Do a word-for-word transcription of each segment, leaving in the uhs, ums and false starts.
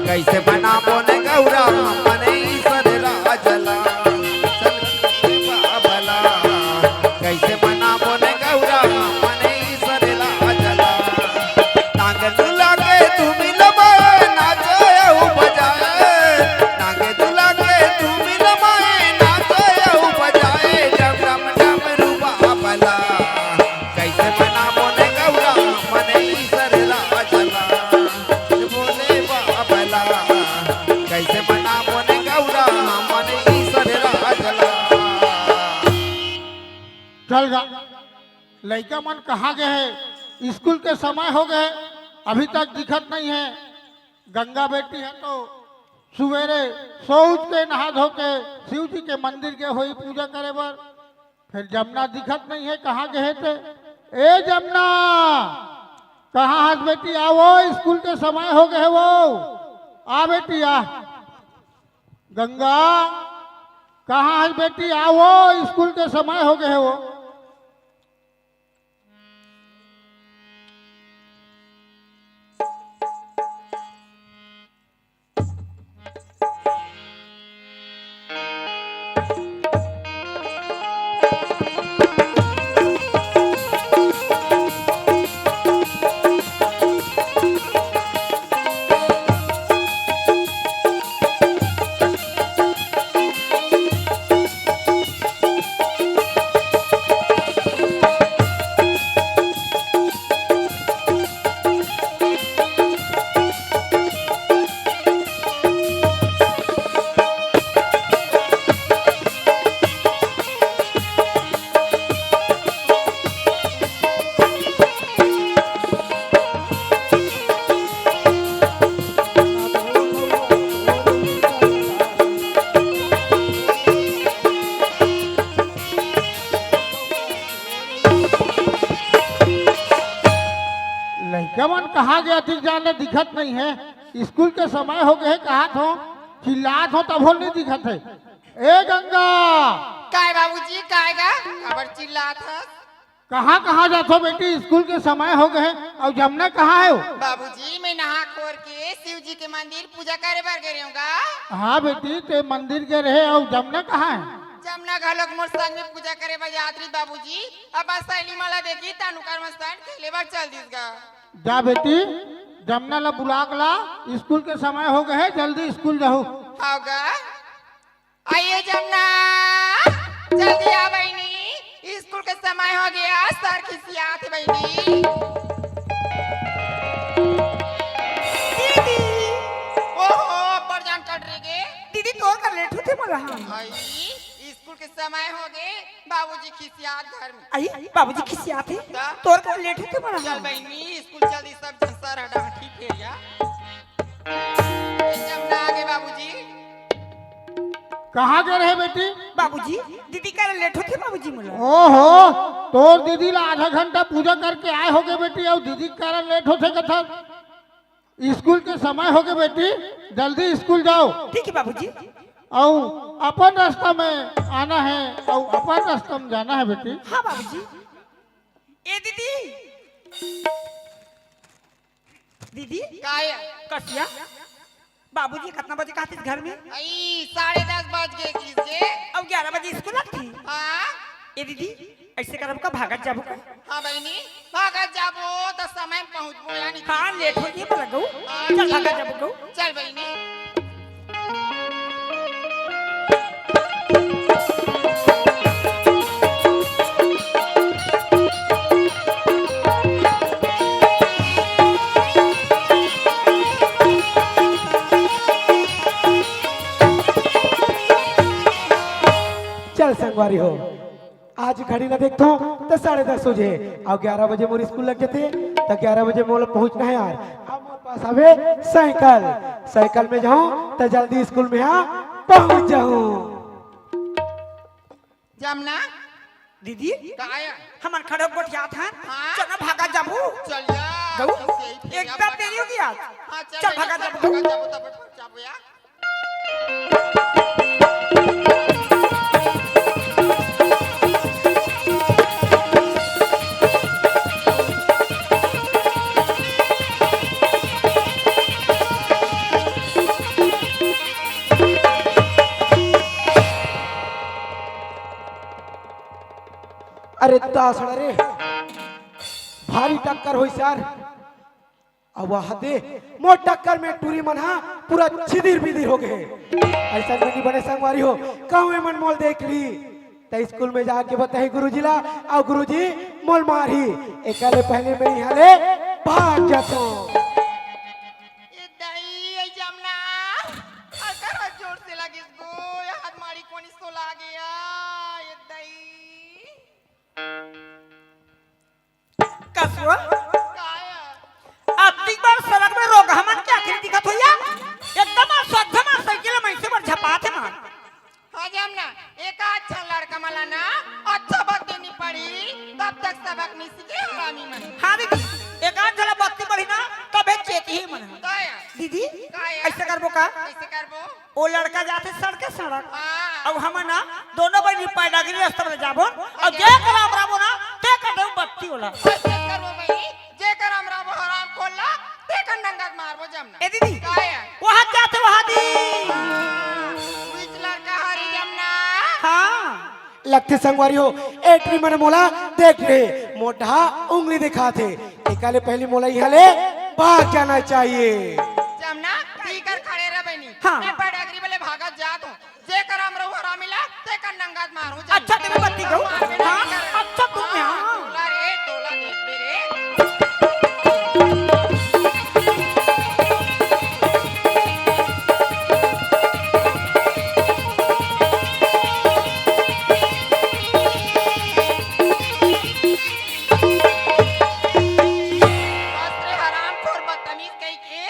कैसे मनाबो ने गौरा मन ईश्वर राज ला, चल रे बाबा ला। कैसे मनाबो ने गौरा मन ईश्वर राज ला। नाग दुला के धूमिल माए नाचे अउ बजाए, नाग दुला के धूमिल माए नाचे अउ बजाए, डम डम डमरू बाबा ला। कैसे मनाबो ने गौरा मन ईश्वर राज ला। बोले बाबा ला, कैसे मनाबो ने गौरा मन ईश्वर राज ला। चल गा, लइका मन कहाँ गे हे? स्कूल के समय हो गे हे, अभी तक दिखत नहीं हे। गंगा बेटी हे तो सुबेरे सोच के नहा धो के शिव जी के मंदिर गे होही पूजा करे बर। फेर जमना दिखत नहीं हे, कहाँ गे हे ते? ए जमना, कहाँ हस बेटी? आ वो, स्कूल के समय हो गे हे वो। आ बेटी आ। गंगा, कहाँ हस बेटी? आ वो, स्कूल के समय हो गे हे वो। लइका मन कहाँ गे? अतिक जान ले दिखत नहीं हे। स्कूल के समय हो गे हे, कहात हो, चिल्लात हो, तभो नहीं दिखत हे। ए गंगा! काय बाबूजी, काय गा? काबर चिल्लात हस? कहाँ, कहाँ जाथो बेटी? स्कूल के समय हो गे हे, अउ जमना कहाँ हे वो? बाबूजी, मैं नहा खोर के शिव जी के मंदिर पूजा करे बर गे रेहेंव गा। हाँ बेटी, ते मंदिर गे रहे, अउ जमना कहाँ हे? जमना घलोक मोर संग में पूजा करे बर जात रही बाबूजी। अपन सहेली मन ला देखी, तनु कर मन संग खेले बर चल दिस गा। जा बेटी, जमना ला बुला के ला, स्कूल के समय हो गे हे, जल्दी स्कूल जाहू। हाव गा। आइए जमना, जल्दी आ बहिनी, स्कूल के समय हो गे, सर खिसियात हे बहिनी। दीदी। ओहो, अब्बड़ जान कट रे गे। दीदी, तोर कर लेट होथे मोला। हाँ। आई, स्कूल के समय हो गे, बाबूजी खिसियात घर में। आई, बाबूजी खिसियात हे। त? तोर कर लेट होथे मोला। चल बहिनी, स्कूल चल दी, सब जन सर हटा ठीक हे या। ए जमना आगे बाबूजी। कहाँ गे रहे बेटी? बाबूजी, दीदी करा लेट होथे बाबूजी मोला। ओहो, तोर दीदी ला आधा घंटा पूजा करके आए होगे बेटी, अउ दीदी करा लेट होथे कथस। स्कूल के समय होगे बेटी, जल्दी स्कूल जाओ। ठीक हे बाबूजी। अउ अपन रास्ता में आना हे, अउ अपन रास्ता में जाना हे बेटी। हाँ बाबूजी। ए दीदी, दीदी, काय? कसिया, बाबूजी कतना बजे कहतिस घर में? आई, साढ़े दस बज गे, किस गे? अउ ग्यारह बजे स्कूल लगथे। हाँ। ए दीदी, अइसे करबो का, भागत जाबो का? हाँ बहिनी, भागत जाबो त समय में पहुँचबो या नहीं? हाँ, लेट हो गे मोला गऊ। हाँ, चल, चल। भागत जाबो गऊ। चल बहिनी। चल संगवारी हो, आज घड़ी ला देखथों त साढ़े दस बजे हे, अउ ग्यारह बजे मोर स्कूल लग जाथे, त ग्यारह बजे मोला पहुंचना हे यार। अब मोर पास हवे साइकिल, साइकिल में जाहूं त जल्दी स्कूल में हा पहुंच जाहूं। जमना। दीदी, काय? हमन खड़े गोठियात हन। हाँ? चल ना, भागा जाबू। चल या। जाऊ? एकदम देरी हो गया। हाँ, चल, चल, भागा जाबू। भागा जाबू, तब जाबू या। अरे दासड़ा रे, भारी टक्कर होइस यार। अब वह दे, मोर टक्कर में टूरी मन हा पूरा छिदिर बिदिर हो गए। ऐसा में नी बने संगवारी हो, कहूँ एमन मोल देख ली, त स्कूल में जाके बताही गुरुजी ला, अउ गुरुजी मोल मारही। एकर ले पहले मैं इहाँ ले भाग जाथों। ए दाई, ए जमना, अकर जोर से लगिस गो, ये हाथ मारी कोनी सो लागे आ, ए दाई। कसुआ, काय? अतिक बड़ सड़क में रोगहा मन के आखिरी दिखत होइया। एकदम असाध्य मा साइकिल में से बर झपाथे मार। हाँ जमना, एक आध झन लड़का मन ला ना अच्छा बत्ती नी पड़ी, तब तक सबक नी सीखे हरामी मन। हाँ दीदी, एक आध झन ला बत्ती पड़ी ना, तबे चेतही मन। काय? दीदी, काय? ऐसे करबो का? कैसे करबो? ओ लड़का जाथे सड़के सड़क। हाँ। अउ हमन ना दोनों बहिनी पैडागरी रास्ता में जाबो। अउ अरे। जेकर अमराबो ना, तेकर देबो बत्ती ओला। बस ये करबो बहिनी, जेकर अमराबो हराम खोर ला, तेकर नंगत मारबो जमना। ए दीदी। काय? वहाँ जाथे वहाँ दी। हाँ, बीच लड़का हरी जमना। हाँ। लगथे संगवारी हो, ए टूरी मन मोला देख ले, मोर डहा उंगली दिखाथे। एकर ले पहली मोला इहाँ ले भाग जाना चाहिए। जमना, पीकर खड़े रह बहिनी। हाँ। मैं पैडागरी वाले भागत जात हूँ। जेकर अमराबो हरामी ला, तेकर नंगत मारू जमना। अच्छा, तेरे बत्ती गऊ। मार बेटा, हाँ, पीकर। अच्छा, तू हाँ, यहाँ। टोला रे, टोला देख बे रे। बस रे हरामखोर बदतमीज कहीं के,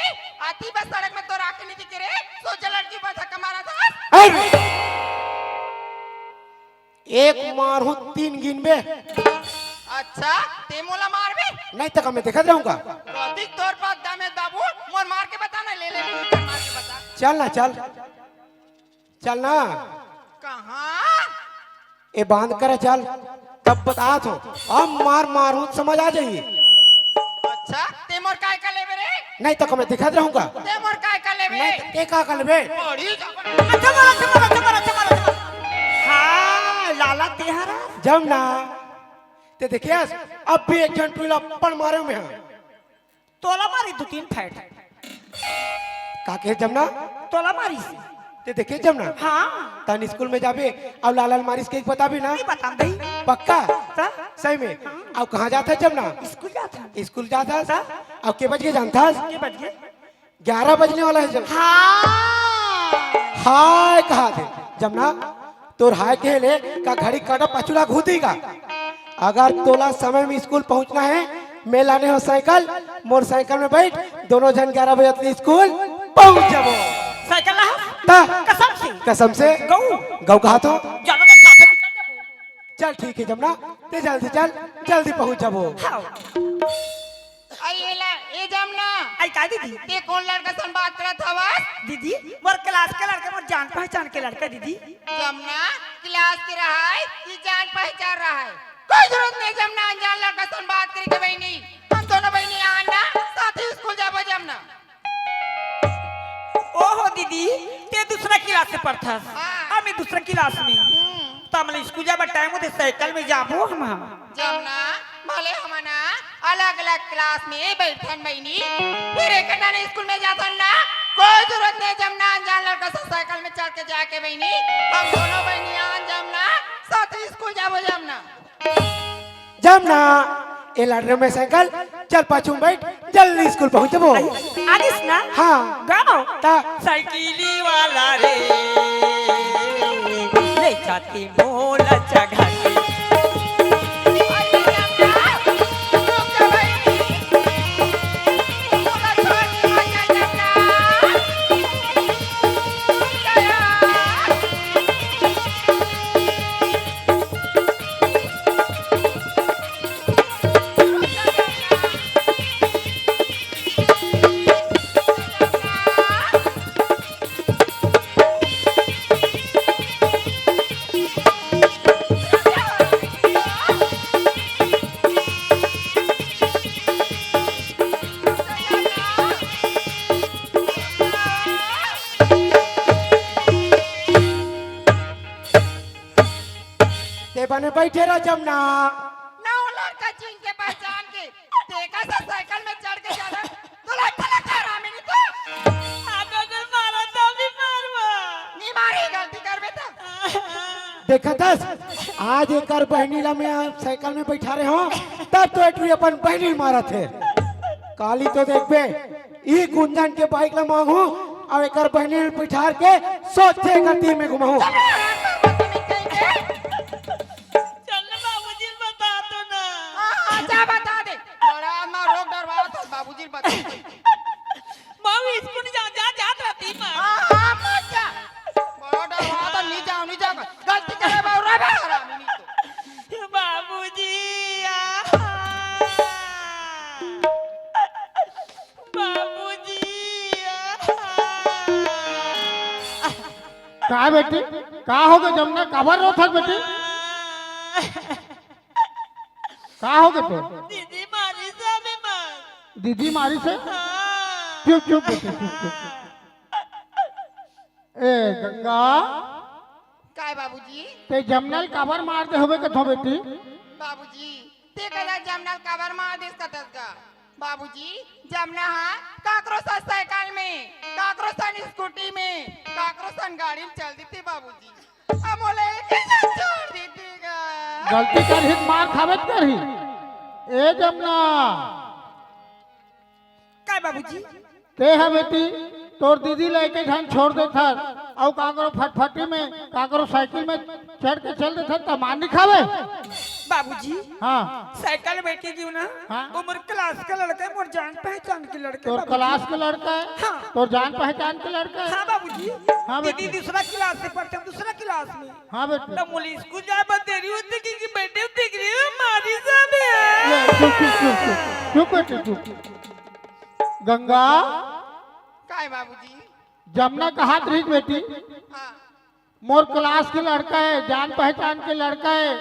आती बस सड़क में तो राखे नहीं दिखे रे, सोचा लड़की पर धक्का मारा था। अरे! एक मारहूं तीन गिनबे। अच्छा, ते मोला मारबे? नहीं तो का मैं देखत रहूंगा। कतिक तोर पास दम हे बाबू, मोर मार के बता ना, ले ले, मार के बता। चल ना, चल। चल ना। कहाँ? ए बांध कर चल, तब बतात हूँ। अब मार मारहूँ त समझ आ जाही। अच्छा, ते मोर काय का लेबे रे? नहीं तो का मैं दिखत रहूंगा। ते मोर काय का लेबे? नहीं तो ते का का लेबे? बड़ी जबर-, अच्छा मार, अच्छा मार, अच्छा मार, अच्छा मार, अच्छा मार। हाँ, लाला तेहरा। जमना, ते देखियस, अब भी एक झन टूरी ला अब्बड़ मारे में है। तोला मारी दू तीन फैट। का कहे जमना? तोला मारी। ते देखे जमना? हाँ। तन स्कूल में जाबे, अउ लाला ल मारिस के बताबे ना? नहीं बताम दई। पक्का? त? सही में? हाँ। अउ कहाँ जात हस जमना? स्कूल जात हस। स्कूल जात हस? त? अउ के बज के जानत हस? के बज के? ग्यारह बजने वाला है जमना। हाँ। हाय कहा थे जमना? तोर हाय कहे ले का घड़ी काटा पाछू ला घूती का? अगर तोला समय में स्कूल पहुंचना है, मैं लाने हो साइकिल, मोर साइकिल में बैठ, दोनों झन ग्यारह बजे तक स्कूल पहुंच जाबो। साइकिल ला? ता? कसम से? कसम से? गऊ? गऊ कहा तो? जानो तो साथ में निकल जाबो। चल ठीक है जमना, ते जल्दी चल, जल्दी पहुंच जाबो। हाँ। अरे ये ला, ए जमना। आई का दीदी? ते कोन लड़का सन बात करत हवस? दीदी, मोर क्लास के लड़का, मोर जान पहचान के लड़का दीदी। जमना, क्लास के रहय कि जान पहचान रहय? कोई जरूरत नहीं जमना, अनजान लड़का सन बात करे के बहिनी। हम दोनों बहिनी आन ना, साथ ही स्कूल जाबो जमना। ओहो दीदी, ते दूसरा क्लास से पढ़थस, हाँ। हम भी दूसरा क्लास में। हम्म। त हमला स्कूल जाए बर टाइम होथे, साइकिल में जाबो हम। जमना, भले हमन अलग-अलग क्लास में बैठन बहिनी, फिर एक ठन स्कूल में जाथन ना, कोई जरूरत नहीं जमना, अनजान लड़का से साइकिल में चढ़ के जाके बहिनी, हम दोनों बहिनी आन जमना, साथ ही स्कूल जाबो जमना। जमना, ए लाडरे में साइकिल, चल पाछू में बैठ, जल्दी स्कूल पहुंच जाबो। आगिस ना? हाँ। गाओ। ता। साइकिली वाला रे, ले जाती मोला चढ़ा के। ने बैठे रह जमना। ना वो लड़का चिन के पहचान के, देखा सा साइकिल में चढ़ के जाना, तो लड़का लगा हरामी नहीं तो। आगो अगर मारा तो भी मारवा। नहीं मारी, गलती कर बेटा। देखा दस, आज एकर बहनी ला मैं साइकिल में बैठा रहे हो, तब तो एटरी अपन बहनी मारत हे। काली तो देखबे, ई गुंजन के बाइक ला मांगू, अउ एकर बहनी ला बिठार के सोचे गति में घुमाऊ। चल ना बाबूजी, बता दो ना। हाँ, हाँ, जा बता दे। बड़ा माँ रोक डरवा तो बाबूजी बता दे। माँ, स्कूल जा, जा, जात रहती माँ। हाँ, हाँ, मत जा। बड़ा डरवा तो नहीं जाओ, नहीं जाओ। गलती करे बाबू रे, बे हरामी नहीं तो। बाबूजी, आ। बाबूजी, आ। का बेटी, का हो गे जमना, काबर रोथस बेटी? का हो गे तो? दीदी मारी से अभी मार। दीदी मारी से? हाँ। चुप, चुप बेटी, चुप, चुप, चुप। ए गंगा, काय बाबूजी? ते जमना ल काबर मार दे होबे कथो बेटी? बाबूजी, ते कदा जमना ल काबर मार देस कथस गा? बाबूजी, जमना हा काकरो सन साइकिल में, काकरो सन स्कूटी में, काकरो सन गाड़ी में चल देथे बाबूजी। अब मोला एक ही जन छोड़ देथे गा। गलती करही त मार खाबे त करही। ए जमना, काय बाबूजी? ते ह बेटी, तोर दीदी ल एके झन छोड़ देथस, अउ काकरो फटफटी में, काकरो साइकिल में चढ़ के चल देथस, त मार नहीं खावे? बाबूजी, हाँ। साइकिल में बैठ के गिंव ना, हाँ। वो मोर क्लास के लड़का हे, मोर जान पहचान के लड़का हे तोर बाबूजी। क्लास के लड़का हे? हाँ। तोर जान पहचान के लड़का हे? हाँ बाबूजी। हाँ बेटी। दीदी दूसरा क्लास से पढ़थे, दूसरा क्लास में। हाँ बेटी। त मोला स्कूल जाए बर देरी होथे कि, कि बैठे होथे कि रे मारी जाबे। ले, चुप, चुप, चुप, चुप। चुप बेटी, चुप। गंगा। काय बाबूजी? जमना कहात रहिस बेटी। हाँ। मोर क्लास के लड़का हे, जान पहचान के लड़का हे,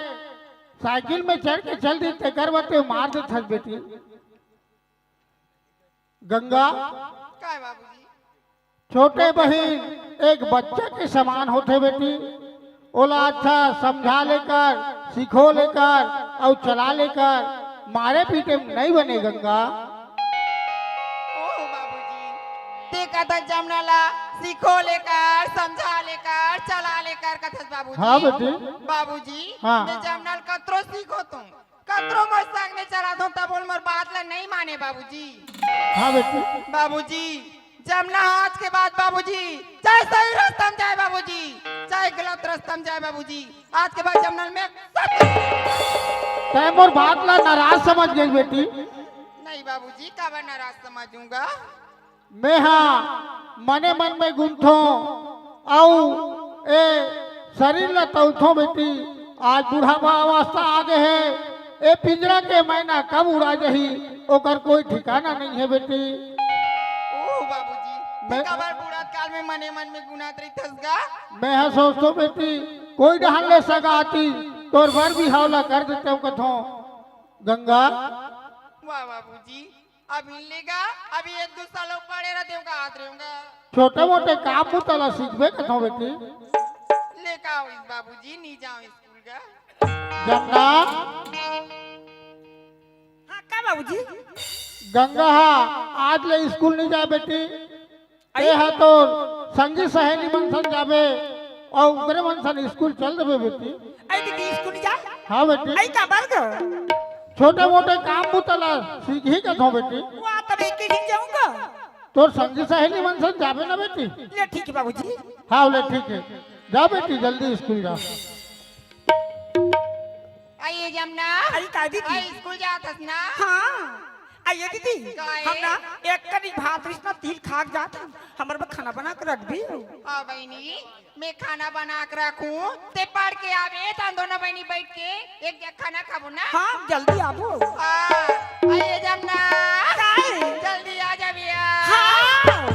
साइकिल में चढ़ के चल दी, तेकर बर ते मार देथस बेटी। गंगा। काय बाबूजी? छोटे बहिन एक बच्चा के समान होथे बेटी, ओला अच्छा समझा ले कर, सिखो ले कर, अउ चला ले कर, मारे पीटे में नहीं बने गंगा। ओहो बाबूजी, ते कथस जमना ला सिखो ले कर, समझा ले कर, चला ले कर कथस बाबूजी। हाँ बेटी। बाबूजी, हाँ। मैं जमना ल कतरो सिखोथों, कतरो मोर संग में चलाथों, तभो ले मोर बात ला नहीं माने बाबूजी। हाँ बेटी। बाबूजी, जमना आज के बाद बाबूजी, चाहे सही रस्ता में जाए बाबूजी, चाहे गलत रस्ता में जाए बाबूजी, आज के बाद जमना ल मैं सत तैं मोर बात ला नाराज समझ गेस बेटी। नहीं बाबूजी, काबर नाराज समझूंगा? मैं हा मने मन में गुनथों, अउ ए शरीर ला तौलथों बेटी। आज बुढ़ापा अवस्था आ गे हे, ए पिंजरा के मैना कब उड़ा जही, ओकर कोई ठिकाना नहीं हे बेटी। ओह बाबूजी, मैं तैं काबर बुढ़त काल में मने मन में गुनत रहिथस गा? मैं हा सोचथों बेटी, कोई डहन ले सगा आती, तोर बर बिहाव ला कर देतेंव कथों गंगा। वाह बाबूजी, अभी ले गा, अभी एक दू साल अउ पढ़े रहितेंव का आत रहेंव गा। छोटे मोटे काम बुता ला सीखबे कथों बेटी। ले का होइस बाबूजी, नहीं जाओ स्कूल गा। जमना। हाँ, का बाबूजी? गंगा हा आज ले स्कूल नहीं जाए बेटी। आई? ते हा तोर संगी सहेली मन सन जाबे अउ ओकरे मन सन स्कूल चल देबे बेटी। आई दीदी, स्कूल जा? हाँ बेटी। आई काबर गा? छोटे मोटे काम बुता ला सीखही कथों बेटी। वाह, तब एक ही दिन जाऊंगा। तोर संगी सहेली मन सन जाबे ना बेटी। ले ठीक हे बाबूजी। हाँ ले ठीक हे, जा बेटी जल्दी स्कूल जा। आइए जमना। अरे का दीदी? आई स्कूल जात हस ना? हाँ। आइए दीदी, का हे? हम ना एक कनी भात रिस ना तिल खा के जात हन। हमर बर खाना बना के रख दी। हाँ बहिनी, मैं खाना बना के रखूं, ते पढ़ के आबे, त हम दोनों बहिनी बैठ के एक जग खाना खाबो ना। हाँ, जल्दी आबो। हाँ, आइए जमना। का हे? जल्दी आ जा भैया। हाँ।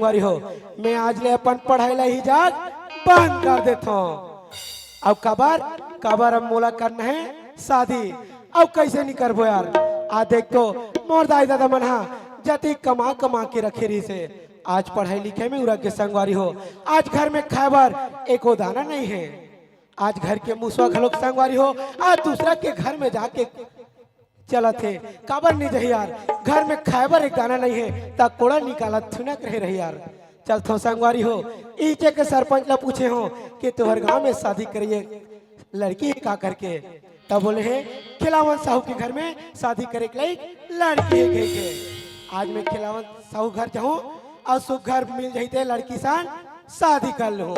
संगवारी हो, मैं आज ले अपन पढ़ाई ला ही जाग बंद कर देथों। अब काबर, काबर अब मोला करना हे शादी। अब कइसे नहीं करबो यार। आ देख तो मोर दाई ददा मन हा जतिक कमा कमा के रखे रहिस हे, आज पढ़ाई लिखाई में उरक गे संगवारी हो। आज घर में खाए बर एको दाना नहीं हे। आज घर के मुसवा घलोक संगवारी हो, आज दूसरा के घर में जाके चलत हे। काबर नहीं जही यार, घर में खाए बर एक दाना नहीं हे, त कोड़ा निकालत थुनक रहे रही यार। चलथों संगवारी हो, इहिचे के सरपंच ला पूछे हों कि तोहर गांव में शादी करे लड़की हे का करके, तब बोले हे, खिलावन साहू के घर में शादी करे के लायक लड़की हे कहिके। आज मैं खिलावन साहू घर जाहूं अउ सुघर मिल जही ते लड़की सन शादी कर लूं।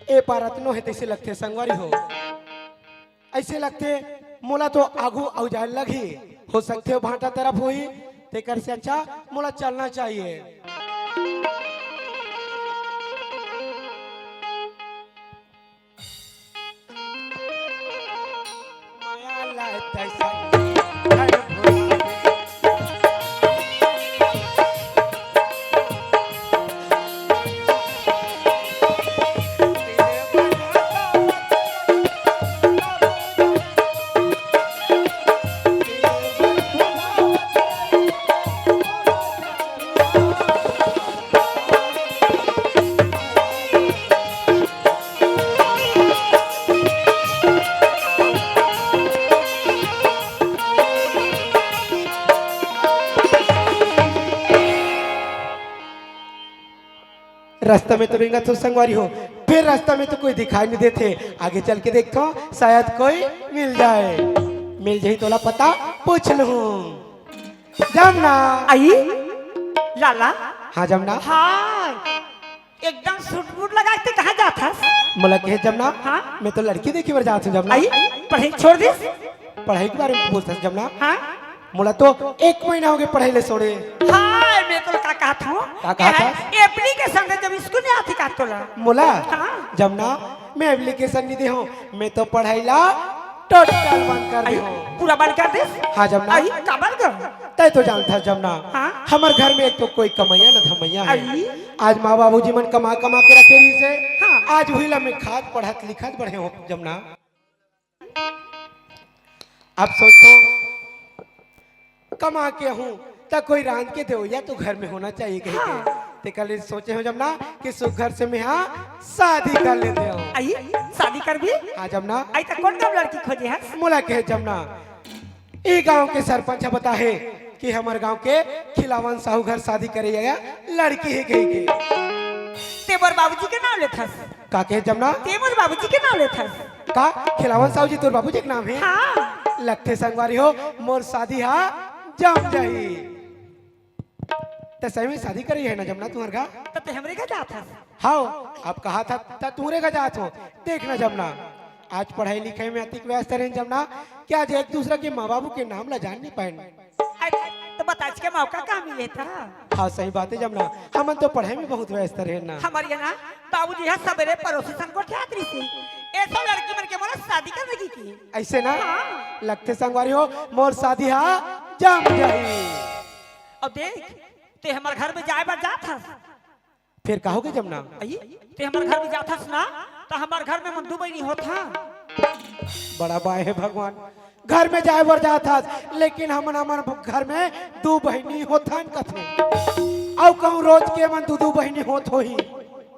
ए पार अतनो हे तइसे लगथे संगवारी हो, अइसे लगथे मोला तो आगू अउ जाए लगही। हो सकथे ओ भांटा तरफ होही, तेकर से अच्छा मोला चलना चाहिए। रास्ता में तो रेंगत हों संगवारी हो, फेर रास्ता में तो कोई दिखाई नहीं देथे। आगे चल के देखथों, शायद कोई मिल जाए। मिल जाही तोला पता पूछ लूं। जमना। आई लाला। हाँ जमना। हाय, एकदम सूट बूट लगा के कहाँ जात हस? मोला कहे जमना। हाँ? मैं तो लड़की देखे बर जात हों जमना। आई, पढ़ाई छोड़ दिस? पढ़ाई के बारे में पूछत हस जमना। हाँ? मोला तो एक महीना होगे पढ़ाई ले छोड़े। हाय, मैं तोला का कहत हों? का कहत हस? एप्लीकेशन दे, जब स्कूल नहीं आती का तोला? मोला? हाँ। जमना, मैं एप्लीकेशन नहीं दे हों, मैं तो पढ़ाई ला टोटल बंद कर दे हों। पूरा बंद कर दिस? हाँ जमना। आई, काबर गा? तैं तो जानत हस जमना, हाँ? हमर घर में एक तो कोई कमइया न धमइया हे। आई। आज माँ बाबूजी मन कमा कमा के रखे रहिस हे। हाँ। आज उही ला मैं खात पढ़त लिखत बढ़े हों जमना। अब सोचथों कमा के आहूं त कोई रांध के देवइया तो घर में होना चाहिए कहिके। हाँ। तेकर ले सोचे हों जमना कि सुघर से मैं हा शादी कर लेते हों। आई, शादी करबे? हाँ जमना। आई त कोन कम लड़की खोजे हस? मोला कहे जमना, ए गांव के सरपंच ह बताहे कि हमर गांव के खिलावन साहू घर शादी करे आया लड़की हे कहिके। तें मोर बाबूजी के नाम लेथस? का कहे जमना? तें मोर बाबूजी के नाम लेथस? का खिलावन साहू जी तोर बाबूजी के नाम हे? हाँ। लगथे संगवारी हो, मोर शादी हा जम जाही। त सही में शादी करे हे ना जमना तुंहर घर? त तें हमरे घर जात हस? हाव, अब कहा था त तुंहरे घर जात हों। देख ना जमना, आज पढ़ाई लिखाई में अतिक व्यस्त रहेन जमना कि आज एक दूसरा के माँ बाबू के नाम ला जान नहीं पाएन। अरे, त बताच के मौका का मिले था? हाँ, सही बात हे जमना, हमन तो पढ़ाई में बहुत व्यस्त रहेन ना। हमर ये ना बाबूजी ह सबेरे पड़ोसी सन गोठियात रहिस हे, एसो लड़की मन के मोला शादी करने की की। अइसे ना? हाँ। लगथे संगवारी हो, मोर शादी हा जम जाही। अब देख, तें हमर घर में जाए बर जात हस। फेर का होगे जमना? अई, तें हमर घर में जात हस ना, त हमर घर में मन दू बहिनी होत हा। बड़ा बाय हे भगवान, घर में जाए बर जात हस, लेकिन हमन, हमर घर में दू बहिनी होथन कथे। अउ कहूं रोज के मन दू दू बहिनी होत होही,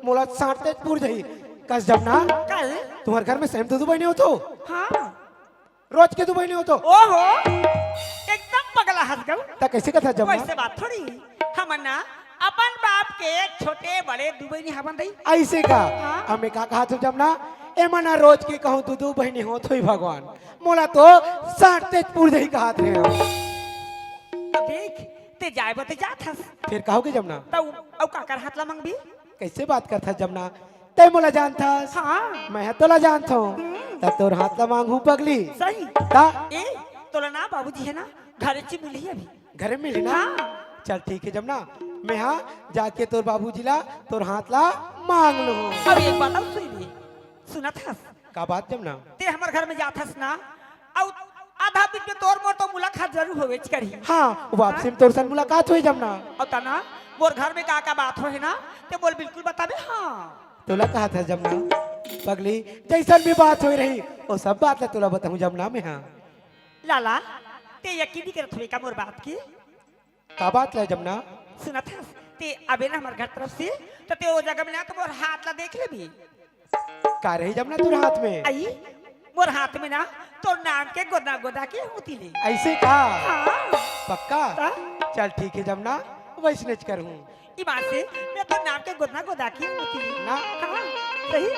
मोला साँट तेज पुर जाही। कस जमना? कस? तुंहर घर में सही में दू दू बहिनी होत हो? हाँ। रोज के दू बहिनी होत हो? ओहो, एकदम पगला हस गऊ। त कइसे कथा जमना? वइसे बात थोड़ी, हमन ना अपन बाप के छोटे बड़े दू बहिनी हवन दई। अइसे का? हाँ। अब मैं का कहत हों जमना, एमन ना रोज के कहूं दू दू बहिनी होत होही भगवान, मोला तो साँट तेज पुर जाही कहत रहें। त देख, तें जाए बर तें जात हस। फेर का होगे जमना? त अउ काकर हाथ ला मंगबे? कइसे बात करथस जमना? तें मोला जानथस? हाँ। मैं ह तोला जानथों। हम्म। त तोर हाथ ला मांगहूं पगली। सही। त? ए, तोला ना बाबूजी हे ना, घरे च मिलही अभी। घरे मिलही ना? हाँ। चल ठीक हे जमना, मैं हा जाके तोर बाबूजी ला, तोर हाथ ला मांग लूं। अब एक बात अउ सुन ले, सुनत हस? का बात जमना? तें हमर घर में जात हस ना, अउ आ तब बीच में तोर मोर तो मुलाकात जरूर होवेच करही। हाँ, वापसी में तोर संग मुलाकात होही जमना। अउ तना, मोर घर में का का बात होही ना, ते मोला बिल्कुल बताबे। हाँ। तोला कहत हस जमना, पगली, जइसन भी बात होई रही, वो सब बात ला तोला बताहूँ जमना मैं। हाँ। लाला, ते यकीन नहीं करत होवे का मोर बात के? का बात ला जमना? सुनत हस, ते अबे ना हमर घर तरफ से, त ते ओ जगह में ना तो मोर हाथ ला देख लेबे। का रही जमना तोर हाथ में? आई, मोर हाथ में ना तोर नाम के गोदना गोदा के अंगूठी ले। अइसे का? हाँ। पक्का? त? चल ठीक हे जमना, वइसनेच करहूँ। ईमान से मैं तोर नाम के गोदना गोदा के अंगूठी ले। ना। हाँ, सही।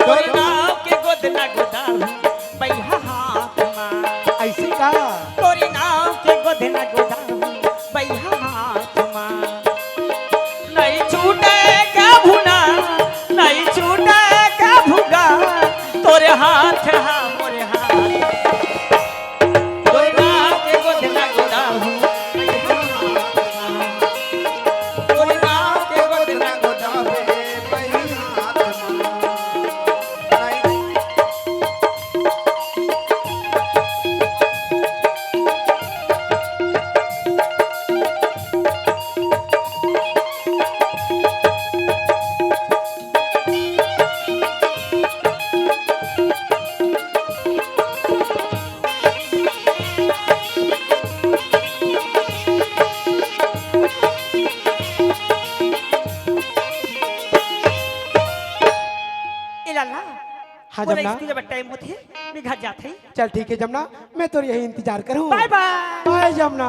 तोरे नाव के गोदना गोदाहूँ बइहा हाथ मा। अइसे का? तोरे नाव के गोदना गोदाहूँ बइहा हाथ मा। नहीं छूटे कभू ना, नहीं छूटे कभू गा, तोरे हाथ हा मोरे हाथ। तोरे नाव के गोदना गोदाहूँ बइहा हाथ मा। तोरे नाव के गोदना गोदाहूँ बइहा हाथ मा। ए लाला, हाँ, मोला जमना। स्कूल जाय बर टाइम होथे, मैं घर जात हँव। चल ठीक हे जमना, मैं तोर यही इंतजार करहूँ। बाय बाय। बाय जमना।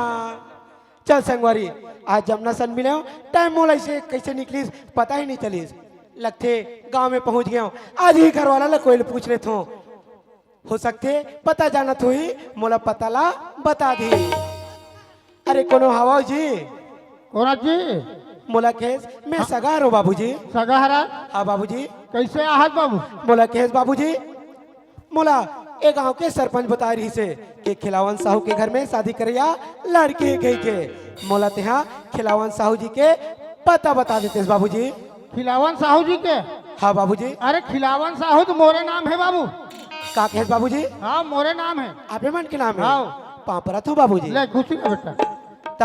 चल संगवारी, आज जमना सन मिलेंव, टाइम मोला अइसे कइसे निकलिस, पता ही नहीं चलिस। लगथे गाँव में पहुँच गेंव, आज ही घर वाला ला कोई ले पूछ लेथों। हो सकथे पता जानत होही, मोला पता ला बता दिही। अरे कोनो हवव जी? कोन जी? मोला कहेस, मैं हाँ? सगा हरँव बाबूजी। सगा हरस? हाँ बाबूजी। कइसे आहस बाबू? मोला कहेस बाबूजी, मोला ए गांव के सरपंच बताय रिहिस हे कि खिलावन साहू के घर में शादी करइया लड़की हे कहिके। मोला तेहा खिलावन साहू जी के पता बता देतेस बाबूजी। खिलावन साहू जी के? हाँ बाबूजी। अरे खिलावन साहू तो मोरे नाम हे बाबू। का कहेस बाबूजी? हाँ मोरे नाम हे। आपे मन के नाम हे? हाँ। पाँव परत हँव बाबूजी। ले खुशी का बेटा। त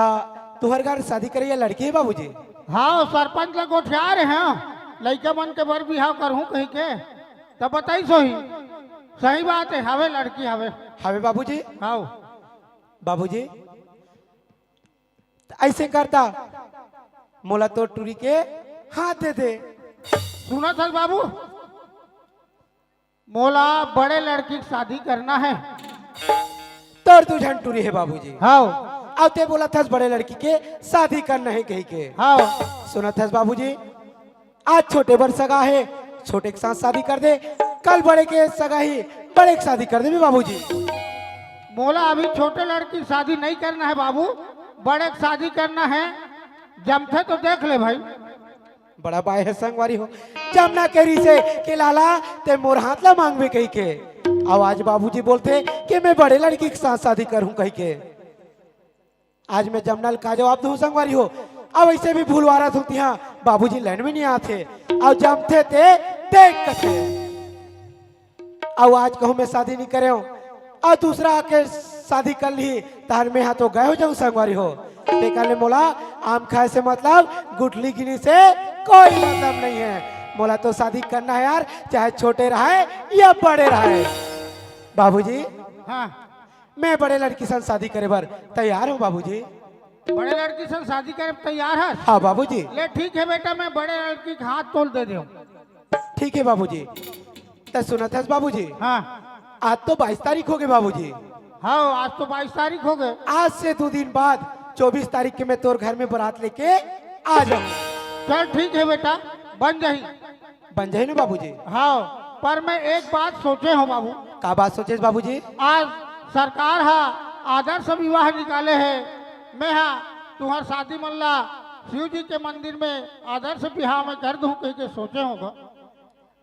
तुँहर घर शादी करइया लड़की हे बाबूजी? हाँ सरपंच ला गोठियाय रहेंव, लइका मन के बर बिहाव करहूँ कहिके। त बताइस होही। सही बात हे, हवे लड़की हवे। हवे बाबूजी? हाँ। बाबूजी, त अइसे करता, मोला तोर टूरी के हाथ दे दे। सुनत हस बाबू, मोला बड़े लड़की के शादी करना हे। तोर दू झन टूरी हे बाबूजी। हाँ। अउ तें बोलत हस बड़े लड़की के शादी करना हे कहिके। हाँ। सुनत हस बाबूजी, आज छोटे बर सगा हे, छोटे के साथ शादी कर दे, कल बड़े के सगा ही, बड़े के शादी कर देबे बाबूजी। मोला अभी छोटे लड़की के शादी नहीं करना हे बाबू, बड़े के शादी करना हे। जमथे तो देख ले भाई। बड़ा बाय हे संगवारी हो, जमना कहे रिहिस हे कि लाला तें मोर हाथ ला मांगबे कहिके। अउ आज बाबूजी बोलथे कि मैं बड़े लड़की के साथ शादी करहूँ कहिके। आज मैं जमना ल का जवाब दूँ संगवारी हो? अउ अइसे भी भुलवारत हँव तिहाँ, बाबूजी लाइन में नइ आत हे। अउ जमथे ते देख कथे। अउ आज कहूँ मैं शादी नइ करेंव, अउ दूसरा आके शादी कर लिही, तहन मैं हा तो गय हो जाहूँ संगवारी हो। तेकर ले मोला आम खाय से मतलब, गुठली गिने से कोई मतलब नइ हे। मोला तो शादी करना हे यार, चाहे छोटे रहय या बड़े रहय। बाबूजी, हाँ। मैं बड़े लड़की सन शादी करे बर तैयार हँव बाबूजी। बड़े लड़की सन शादी करे बर तैयार हस? हाँ बाबूजी। ले ठीक हे बेटा, मैं बड़े लड़की के हाथ तोल दे देहूँ। ठीक हे बाबूजी। त सुनत हस बाबूजी? हाँ। आज तो बाईस तारीख होगे बाबूजी। हाँ, आज तो बाईस तारीख होगे। आज से दू दिन बाद चौबीस तारीख के मैं तोर घर में बरात लेके आ जाहूँ। चल ठीक हे बेटा, बन जाही। बन जाही ना बाबूजी? हाँ। पर मैं एक बात सोचे हंव बाबू। का बात सोचेस बाबूजी? आज सरकार ह आदर्श विवाह निकाले हे, मैं ह तुंहर शादी मन ला शिव जी के मंदिर में आदर्श विवाह में कर दूं कहिके सोचे हंव गा।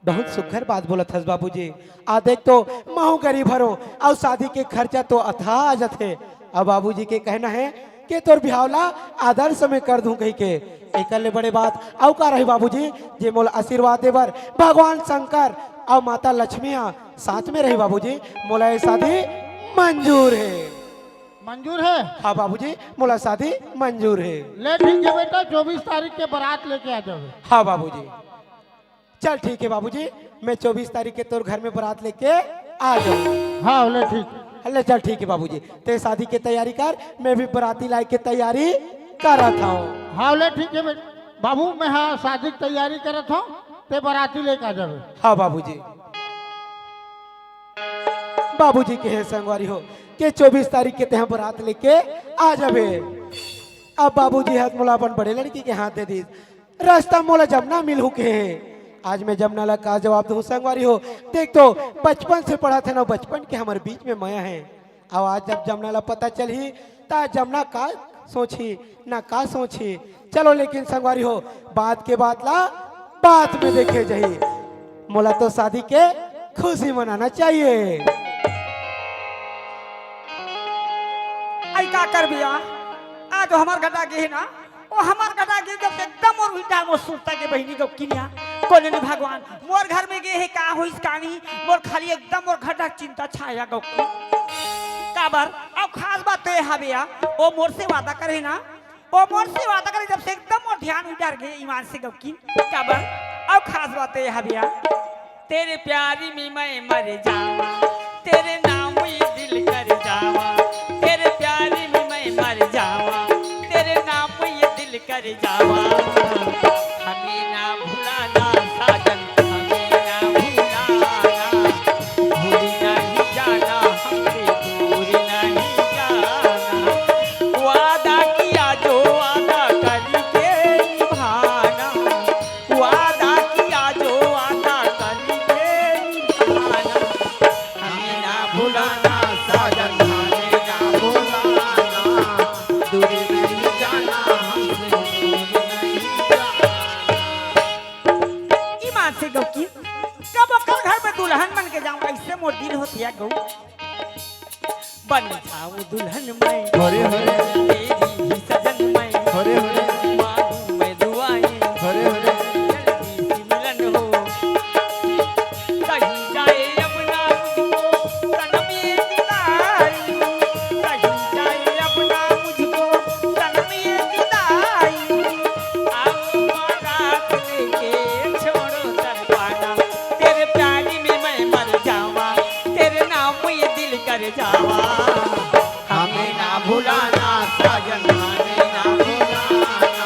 बहुत सुघर बात बोलत हस बाबूजी। आ देख तो महूं गरीब हरों अउ शादी के खर्चा तो अथाह आ जाथे। अब बाबूजी के कहना हे कि तोर बिहाव ला आदर्श में कर दूं कहिके। एकर ले बड़े बात अउ का रही बाबूजी, जे मोला आशीर्वाद दे बर भगवान शंकर अउ माता लक्ष्मी ह साथ में रही बाबूजी, मोला ये शादी मंजूर हे। मंजूर हे? हाँ बाबूजी, मोला शादी मंजूर हे। ले ठीक हे बेटा, चौबीस तारीख के बारात लेके आ जाबे। हाँ बाबूजी। चल ठीक हे बाबूजी, मैं चौबीस तारीख के तोर घर में बारात लेके आ जाहूं। हाँ, ले ठीक। ले चल ठीक हे बाबूजी, तें शादी के तैयारी कर, मैं भी बाराती लाए के तैयारी करत हंव। हाँ, ले ठीक हे बे-, बाबू, मैं हाँ शादी के तैयारी करत हंव, तें बाराती लेके आ जाबे। हाँ बाबूजी। बाबूजी कहे संगवारी हो कि चौबीस तारीख के तें बारात लेके आ जाबे। अब बाबूजी हाथ मोला अपन बड़े लड़की के हाथ दे दीस। रस्ता मोला जमना मिलहू के हे। आज मैं जमना ला का जवाब दूं संगवारी हो? देख तो बचपन से पढ़त हन अउ बचपन के हमर बीच में मया हे। अउ आज जब जमना ला पता चलही त जमना का सोचही ना का सोचही। चलो लेकिन संगवारी हो, बात के बात ला बात में देखे जाही। मोला तो शादी के खुशी मनाना चाहिए। अई का करबे या? आज हमर घर आ गे हे ना, ओ हमर घर आ गे जब एकदम मोर उल्टा मोर सुरता के बहिनी गौकिनिया। कोने नी भगवान, मोर घर में गे हे का होइस का नहीं, मोर खाली एकदम मोर घर चिंता छाया गौकी। काबर? अउ खास बात तो ये हवे या, ओ मोर से वादा करे ना, ओ मोर से वादा करे जब से एकदम मोर ध्यान उधर गे ईमान से गौकी। काबर? अउ खास बात तो ये हवे या, तेरे प्यारी में मैं मर जावा, तेरे नाम ये दिल कर जावा, तेरे प्यारी में मैं मर जावा, तेरे नाम ये दिल कर जावा। हमें ना भुलाना साजन, हमें ना भुलाना, भूल नहीं जाना हमसे, दूर नहीं जाना। वादा किया जो वादा करके निभाना, वादा किया जो वादा करके निभाना। हमें ना भुलाना साजन, हमें ना भुलाना, दूर नहीं जाना हमसे, दूर नहीं जाना। ईमान से गौकी, कब ओकर घर में दुल्हन बन के जाऊं, ऐसे मोर दिल होत हे गौ। बन जाऊं दुल्हन मैं, हरे हरे। तेरी ही सजन मैं, हरे हरे। मांगू मैं दुआएं, हरे हरे। जल्दी सी मिलन हो। कहीं जाए अब ना मुझको सनम ये जुदाई, कहीं जाए अब ना मुझको सनम ये जुदाई। आओ बारात लेके छोड़ो तड़पाना, तेरे प्यार में मैं मर जावा, तेरे नाम ये दिल कर जावा। हमें ना भुलाना साजन, हमें ना भुलाना,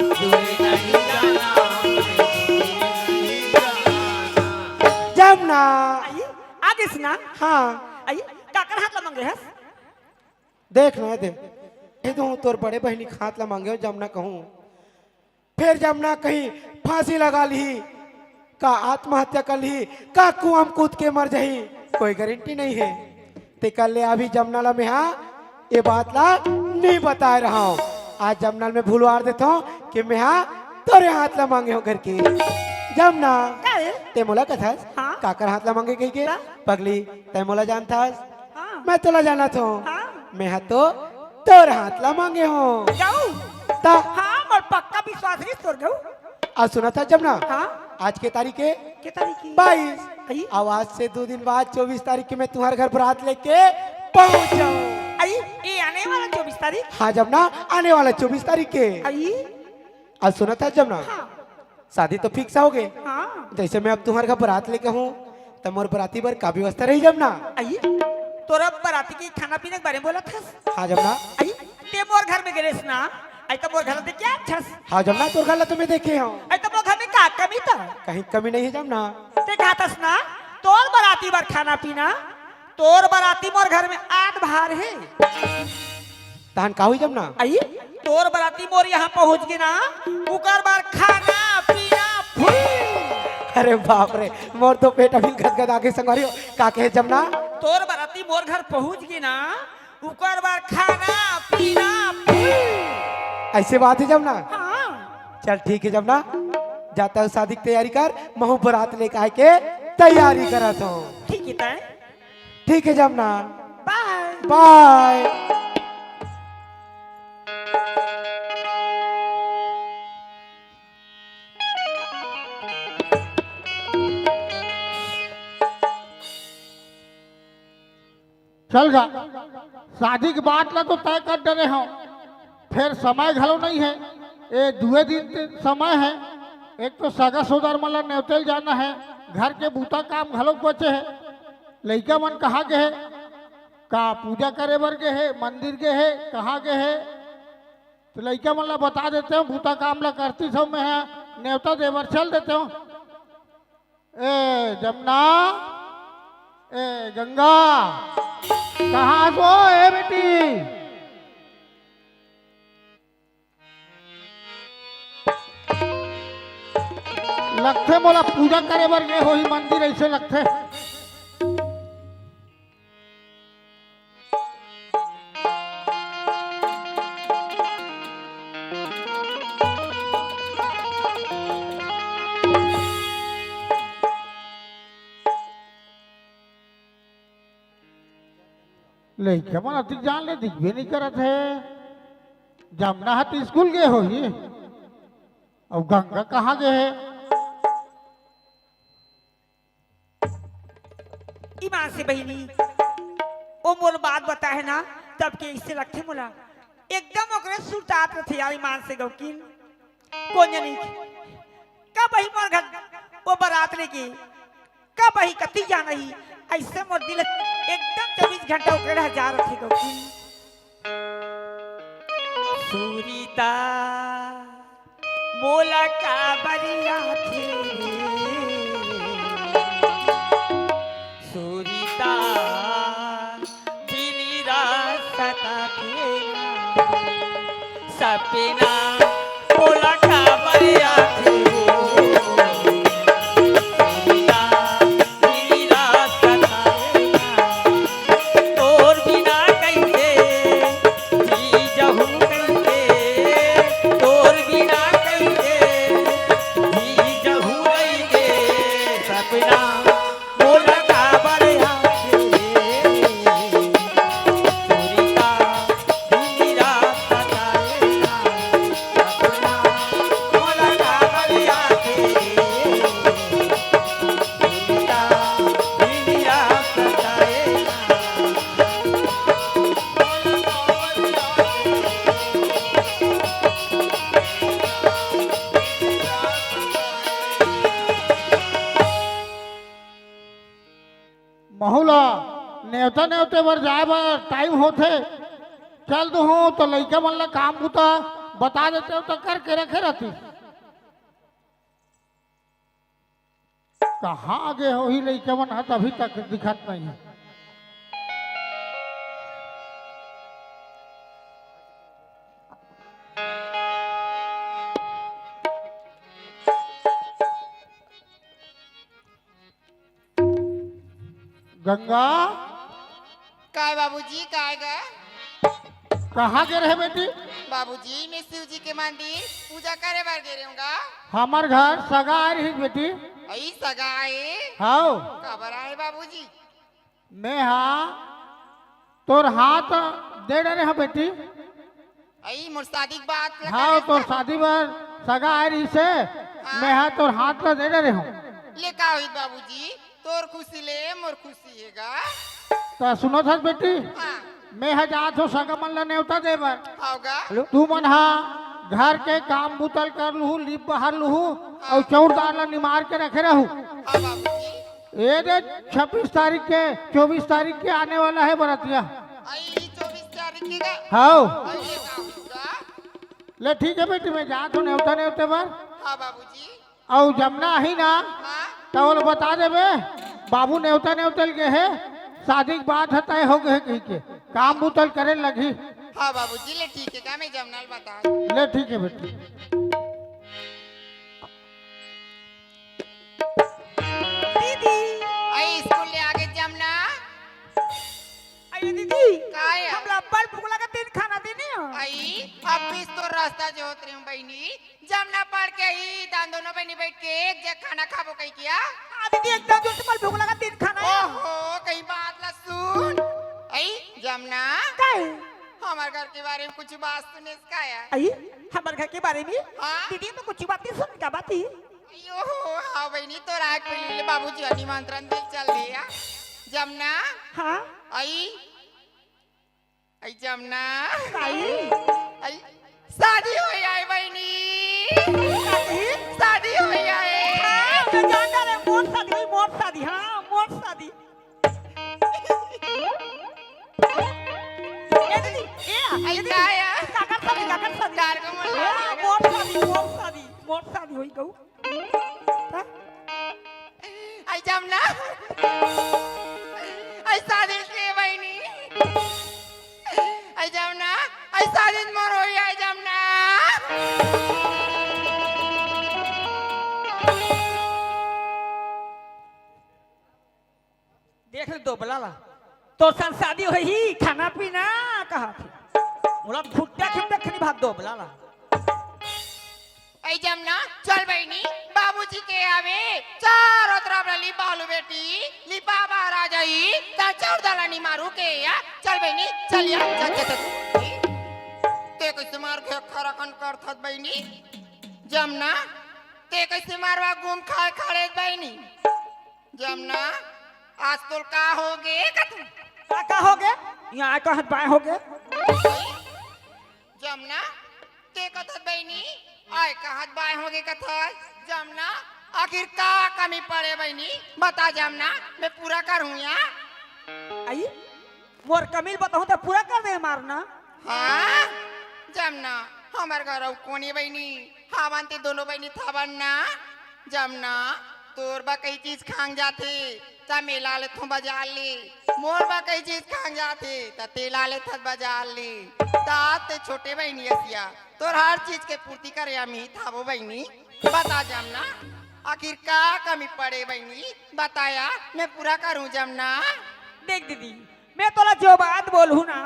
दूर नहीं जाना, दूर नहीं जाना। जमुना। आई, आ गिस ना? हाँ। आई, काकर हाथ ला मांगे हस? देख ना, देख। कहि दूं, तोर बड़े बहिनी के हाथ ला मांगे हंव, जमुना कहूं। फेर जमुना कहीं फांसी लगा लिही, का आत्महत्या कर लिही, का कुआं में कूद के मर जाही, कोई गारंटी नहीं हे। तेकर ले अभी जमुना ला मेहा ये बात ला नहीं बताए रहा हंव। आज जमुना ल मैं भुलवार देथंव कि मेहा तोरे हाथ ला मांगे हंव करके। जमुना, का रे? तें मोला कथस, हाँ? काकर हाथ ला मांगे कहिके? का? पगली, तें मोला जानथस? हाँ। मैं तोला जानत हंव। हाँ। मेहा तो तोर हाथ ला मांगे हंव। जाऊ? त? हाँ, मोर पक्का विश्वास रहिस तोर गऊ। अउ सुनथस जमुना? हाँ। आज के तारीख हे? के तारीख हे? बाईस। अई? अउ आज से दू दिन बाद चौबीस तारीख के मैं तुंहर घर बरात लेके पहुंच जाहूं। अई, ये आने वाला चौबीस तारीख? हाँ जमुना, आने वाला चौबीस तारीख के। अई? अउ सुनथस जमुना? हाँ। शादी तो fix हो गे। हाँ। जइसे मैं अब तुंहर घर बरात लेके आहूं, त मोर बराती बर का व्यवस्था रही जमुना? अई, तोर बराती के खाना पीना के बारे में बोलथस? हाँ जमुना। अई, तें मोर घर में गे रेहेस ना, अई त मोर घर देख के आथस। हाँ जमुना, तोर घर ला तो मैं देखे हंव। अई त मोर घर में का कमी त? कहीं कमी नहीं हे जमुना। तें कहथस ना, तोर बराती बर खाना पीना, तोर बराती मोर घर में आध भार हे। तहन का होही जमुना? अई, तोर बराती मोर यहाँ पहुँच गे ना, उकर बर खाना पीना free। अरे बाप रे, मोर तो पेट अभी गदगदा के संगवारी हो। का कहे जमना? तोर बराती मोर घर पहुंच गे ना, उकर बर खाना पीना full। ऐसे बात हे जमना? हाँ। चल ठीक हे जमना, जाता हूँ शादी के तैयारी कर, महू बरात लेके आए के तैयारी करत हूँ। ठीक हे तय। ठीक हे जमना। बाय। बाय। चल गा, शादी के बात ला तो तय कर डरे हंव, फेर समय घलो नइ हे। ए दुए दिन ते समय हे, एक तो सगा सोदर मन ला नेवते ल जाना हे, घर के बूता काम घलो बचे हे। लइका मन कहाँ गे हे? का पूजा करे बर गे हे, मंदिर गे हे, कहाँ गे हे? तो लइका मन ला बता देते हंव, बूता काम ला करती सब में हे, नेवता दे बर चल देते हंव। ए जमना, ए गंगा, कहाँ हस ओ ए बेटी? लगथे मोला पूजा करे बर गे होही मंदिर, ऐसे लगथे। लइका मन अतिक जान ले दिखबे नइ करत हे। जमना ह त स्कूल गे होही, अउ गंगा कहाँ गे हे? ईमान से बहिनी, ओ मोर बात बताहे ना, तब के अइसे लगथे मोला, एकदम ओकरे सुरतात रथे यार, ईमान से गौकिन। कोन जनी कब आही मोर घर ओ बरात लेके, कब आही, कति जाना ही, अइसे मोर दिल एकदम चौबीस घंटा ओकरे डहर जा रथे गौकिन। सुरीता मोला काबर आथे रे? सुरीता दिन रात सताथे ना। सपना मोला काबर आथे रे? सुरीता दिन रात सताथे ना। तोर बिना कइसे जी जहूँ कइसे, तोर बिना कइसे जी जहूँ कइसे, सपना मोला काबर आथे रे? सुरीता दिन रात सताए ना, सपना मोला काबर आथे रे? सुरीता दिन रात सताए ना। महू ला नेवता नेवते बर जाए बर टाइम होथे, चल दूहूँ तो लइका मन ला काम बूता बता देते हो तो करके रखे रहती। कहाँ गे होही लइका मन ह, अभी तक दिखत नइ हे। गंगा। काय बाबूजी, काय गा? कहाँ गे रहे बेटी? बाबूजी, मैं शिव जी के मंदिर पूजा करे बर गे रहेंव गा। हमर घर सगा आए रहिस बेटी। अई सगा आए? हाव। काबर आए बाबूजी? मैं हा तोर हाथ दे डरे हंव बेटी। अई मोर शादी के बात ला हाव, करे तोर सा- शादी बर सगा आए रहिस हे, हाँ। मैं हा तोर हाथ ला दे डरे हंव। ले का होही बाबूजी, तोर खुशी ले मोर खुशी हे गा। त सुनत हस बेटी, हाँ। मैं हा जात हंव सगा मन ला नेवता दे बर। हाव गा। हेलो। तू मन हा घर के काम बुता ल कर लूहू, लीप बहार लूहू, हाँ। अउ चउरदार ला निमार के रखे रहू। हाँ बाबूजी। ए दे, छब्बीस तारीख के, चौबीस तारीख के आने वाला हे बरतिया। अई चौबीस तारीख के गा? हाव। अई ले का होही गा? ले ठीक हे बेटी, मैं जात हंव नेवता नेवते बर। हाँ बाबूजी। अउ जमना आही ना, हाँ। त ओला बता देबे, बाबू नेवता नेवते ल गे हे, शादी के बात ह तय हो गे हे कहिके, काम बूता ल करे लगही। हाँ बाबूजी, ले ठीक हे गा, मैं जमना ल बता दूँ। ले ठीक हे बेटी। आई, अब बीच तो रास्ता जोहत रहे हूँ बहिनी, जमना पड़ के ही दान दोनों बहिनी बैठ के एक जग खाना खाबो कही किया। हाँ दीदी, एकदम जोर से मोला भूख लगा, तीन खाना है। ओहो, कहीं बात ला सुन। आई, जमना। काहे? हमार घर के बारे में कुछ बात सुने का है? आई, हमार घर के बारे में? हाँ? दीदी तो कुछ बात नहीं सुन का बात ही? अयो, हाँ बहिनी, तो राग पे ले बाबूजी निमंत्रण दे चल दिया। जमना। हाँ? आई, आई जमना। आई। आई, शादी हो आए बहिनी। शादी? शादी हो आए। हाँ, तो जान जा रहे, मोर शादी हुई, मोर शादी, हाँ, मोर शादी। ए दीदी, ए, आई ए दीदी, का या? काकर शादी, काकर शादी? कार को मोर ए, शादी। मोर शादी, मोर शादी, मोर शादी होई गऊ। हाँ? आई जमना। आई शादी के बहिनी। आई जमना। आई शादी मोर होई, आई जमना। देख ले दोबला ला, तोर संग शादी होही, खाना पीना कहा थे। मोला खुट्टा खिम देख नहीं भाग दोबला ला। ऐ जमना, चल बहिनी, बाबूजी के आवे, चारों तरफ ला लिपा लू बेटी, लिपा बाहर आ जाई, ता चौदह लानी मारू के या, चल बहिनी, चल या, चल, चल, चल। ते कैसे मार के खरकन करथत बहिनी? जमना, ते कैसे मारवा घूम खाए खड़े बहिनी? जमना, आज तोर का होगे कथू? का, का होगे? यहाँ आय कहत बाय होगे। जमना, ते कथत बहिनी, आय कहत बाय होगे कथत। जमना, आखिर का कमी पड़े बहिनी? बता जमना, मैं पूरा करूँ या। आई, मोर कमी ल बताहूँ त पूरा कर दे मार ना। हाँ, जमना, हमर घर अउ कोने बहिनी, हावन ते दोनों बहिनी थावन ना। जमना, तोर बर कई चीज खांग जाथे, त मैं ला लेथों बाजार ले। मोर बर कई चीज खांग जाथे, त ते ला लेथस बाजार ले। त ते छोटे बहिनी असिया, तोर हर चीज के पूर्ति करे अमी थावो बहिनी। बता जमना, आखिर का कमी पड़े बहिनी? बताया, मैं पूरा करूँ जमना। देख दीदी, मैं तोला जो बात बोलहूँ ना,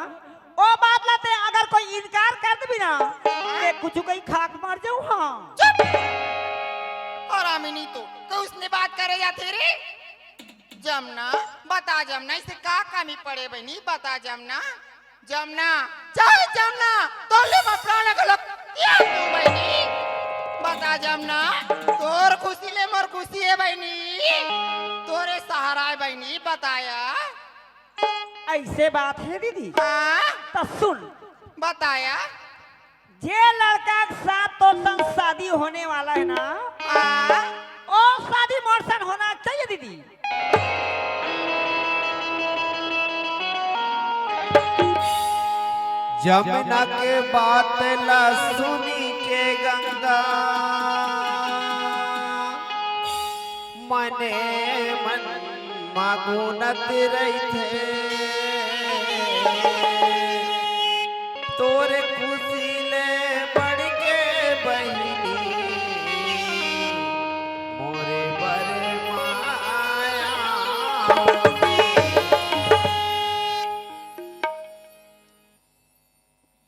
ओ बात ला ते अगर कोई इनकार कर देबी ना, मैं कुछ कहीं खाक मर जाऊँ, हाँ। चुप! हरामिनी तो, कोई उसने बात करे जाथे रे? जमना, बता जमना, इसे का कमी पड़े बहिनी? बता जमना, जमना, चाहे जमना, तोले मैं प्राण घलो त्याग दूँ बहिनी। बता जमना, तोर खुशी ले मोर खुशी हे बहिनी, तोरे सहारा हे बहिनी, बताया। ऐसे बात हे दीदी? हाँ। त सुन। बताया। जे लड़का के साथ तोर संग शादी होने वाला हे ना, हाँ। ओ शादी मोर संग होना चाहिए दीदी। जमना के बात ला सुनी के गंगा मने मन मा गुनत रहिथे। तोरे खुशी ले बढ़ के बहिनी मोरे बर माया होगे।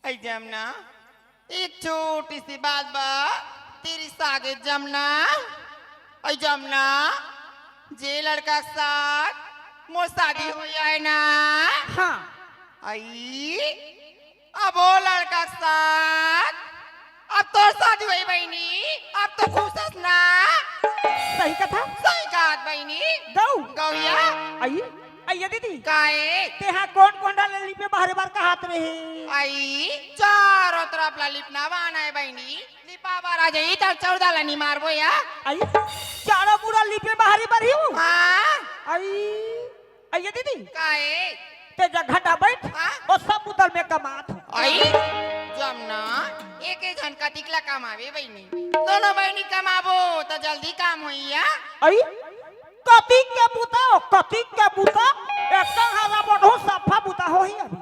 ऐ जमना, एक छोटी सी बात बा, तेरी सागे जमना, ऐ जमना, जे लड़का के साथ मोर शादी हो जाए ना, हाँ। आई, अब वो लड़का के साथ अब तोर शादी होई बहिनी, अब तो खुश हस ना? सही कथा। सही कहत बहिनी। गऊ। गौया। आई, अइया दीदी। काहे? तेहा कोन कोन डाल लिपे बाहरे बार कहत रहे? आई, चारों तरफ ला लिपना बाना हे बहिनी। लिपा बार आ जाई, त चौदह लानी मारबो या। आई, चारों मुड़ा लिपे बाहरे बार ही हूँ। हाँ। आई, अइया दीदी। काहे? ते जगह ना बैठ, हाँ? ओ सब उधर में कमात हूँ। आई, जमना, एक एक झन कतिक ला कमावे बहिनी। दोनों बहिनी कमाबो, त जल्दी काम होई या। आई, कतिक के बूता, ओ कतिक के बूता, एकदम हरा बढ़ो सफा बूता होही अभी।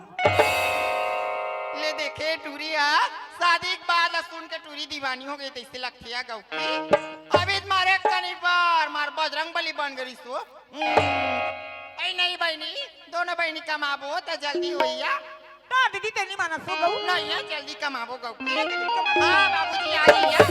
ले देखे टूरी हा, शादी के बाद ला सुन के टूरी दीवानी हो गई, तैसे लगथे या गौकी। अभी मारे कनी बार, मार बजरंग बली बन गई सो। हम्म, ऐ नहीं बहिनी, दोनों बहिनी कमाबो त जल्दी होइया। का दीदी, तें नइ मानस हो गऊ? नहीं है, जल्दी कमाबो गऊ के। हाँ, बाबूजी, आ गई है।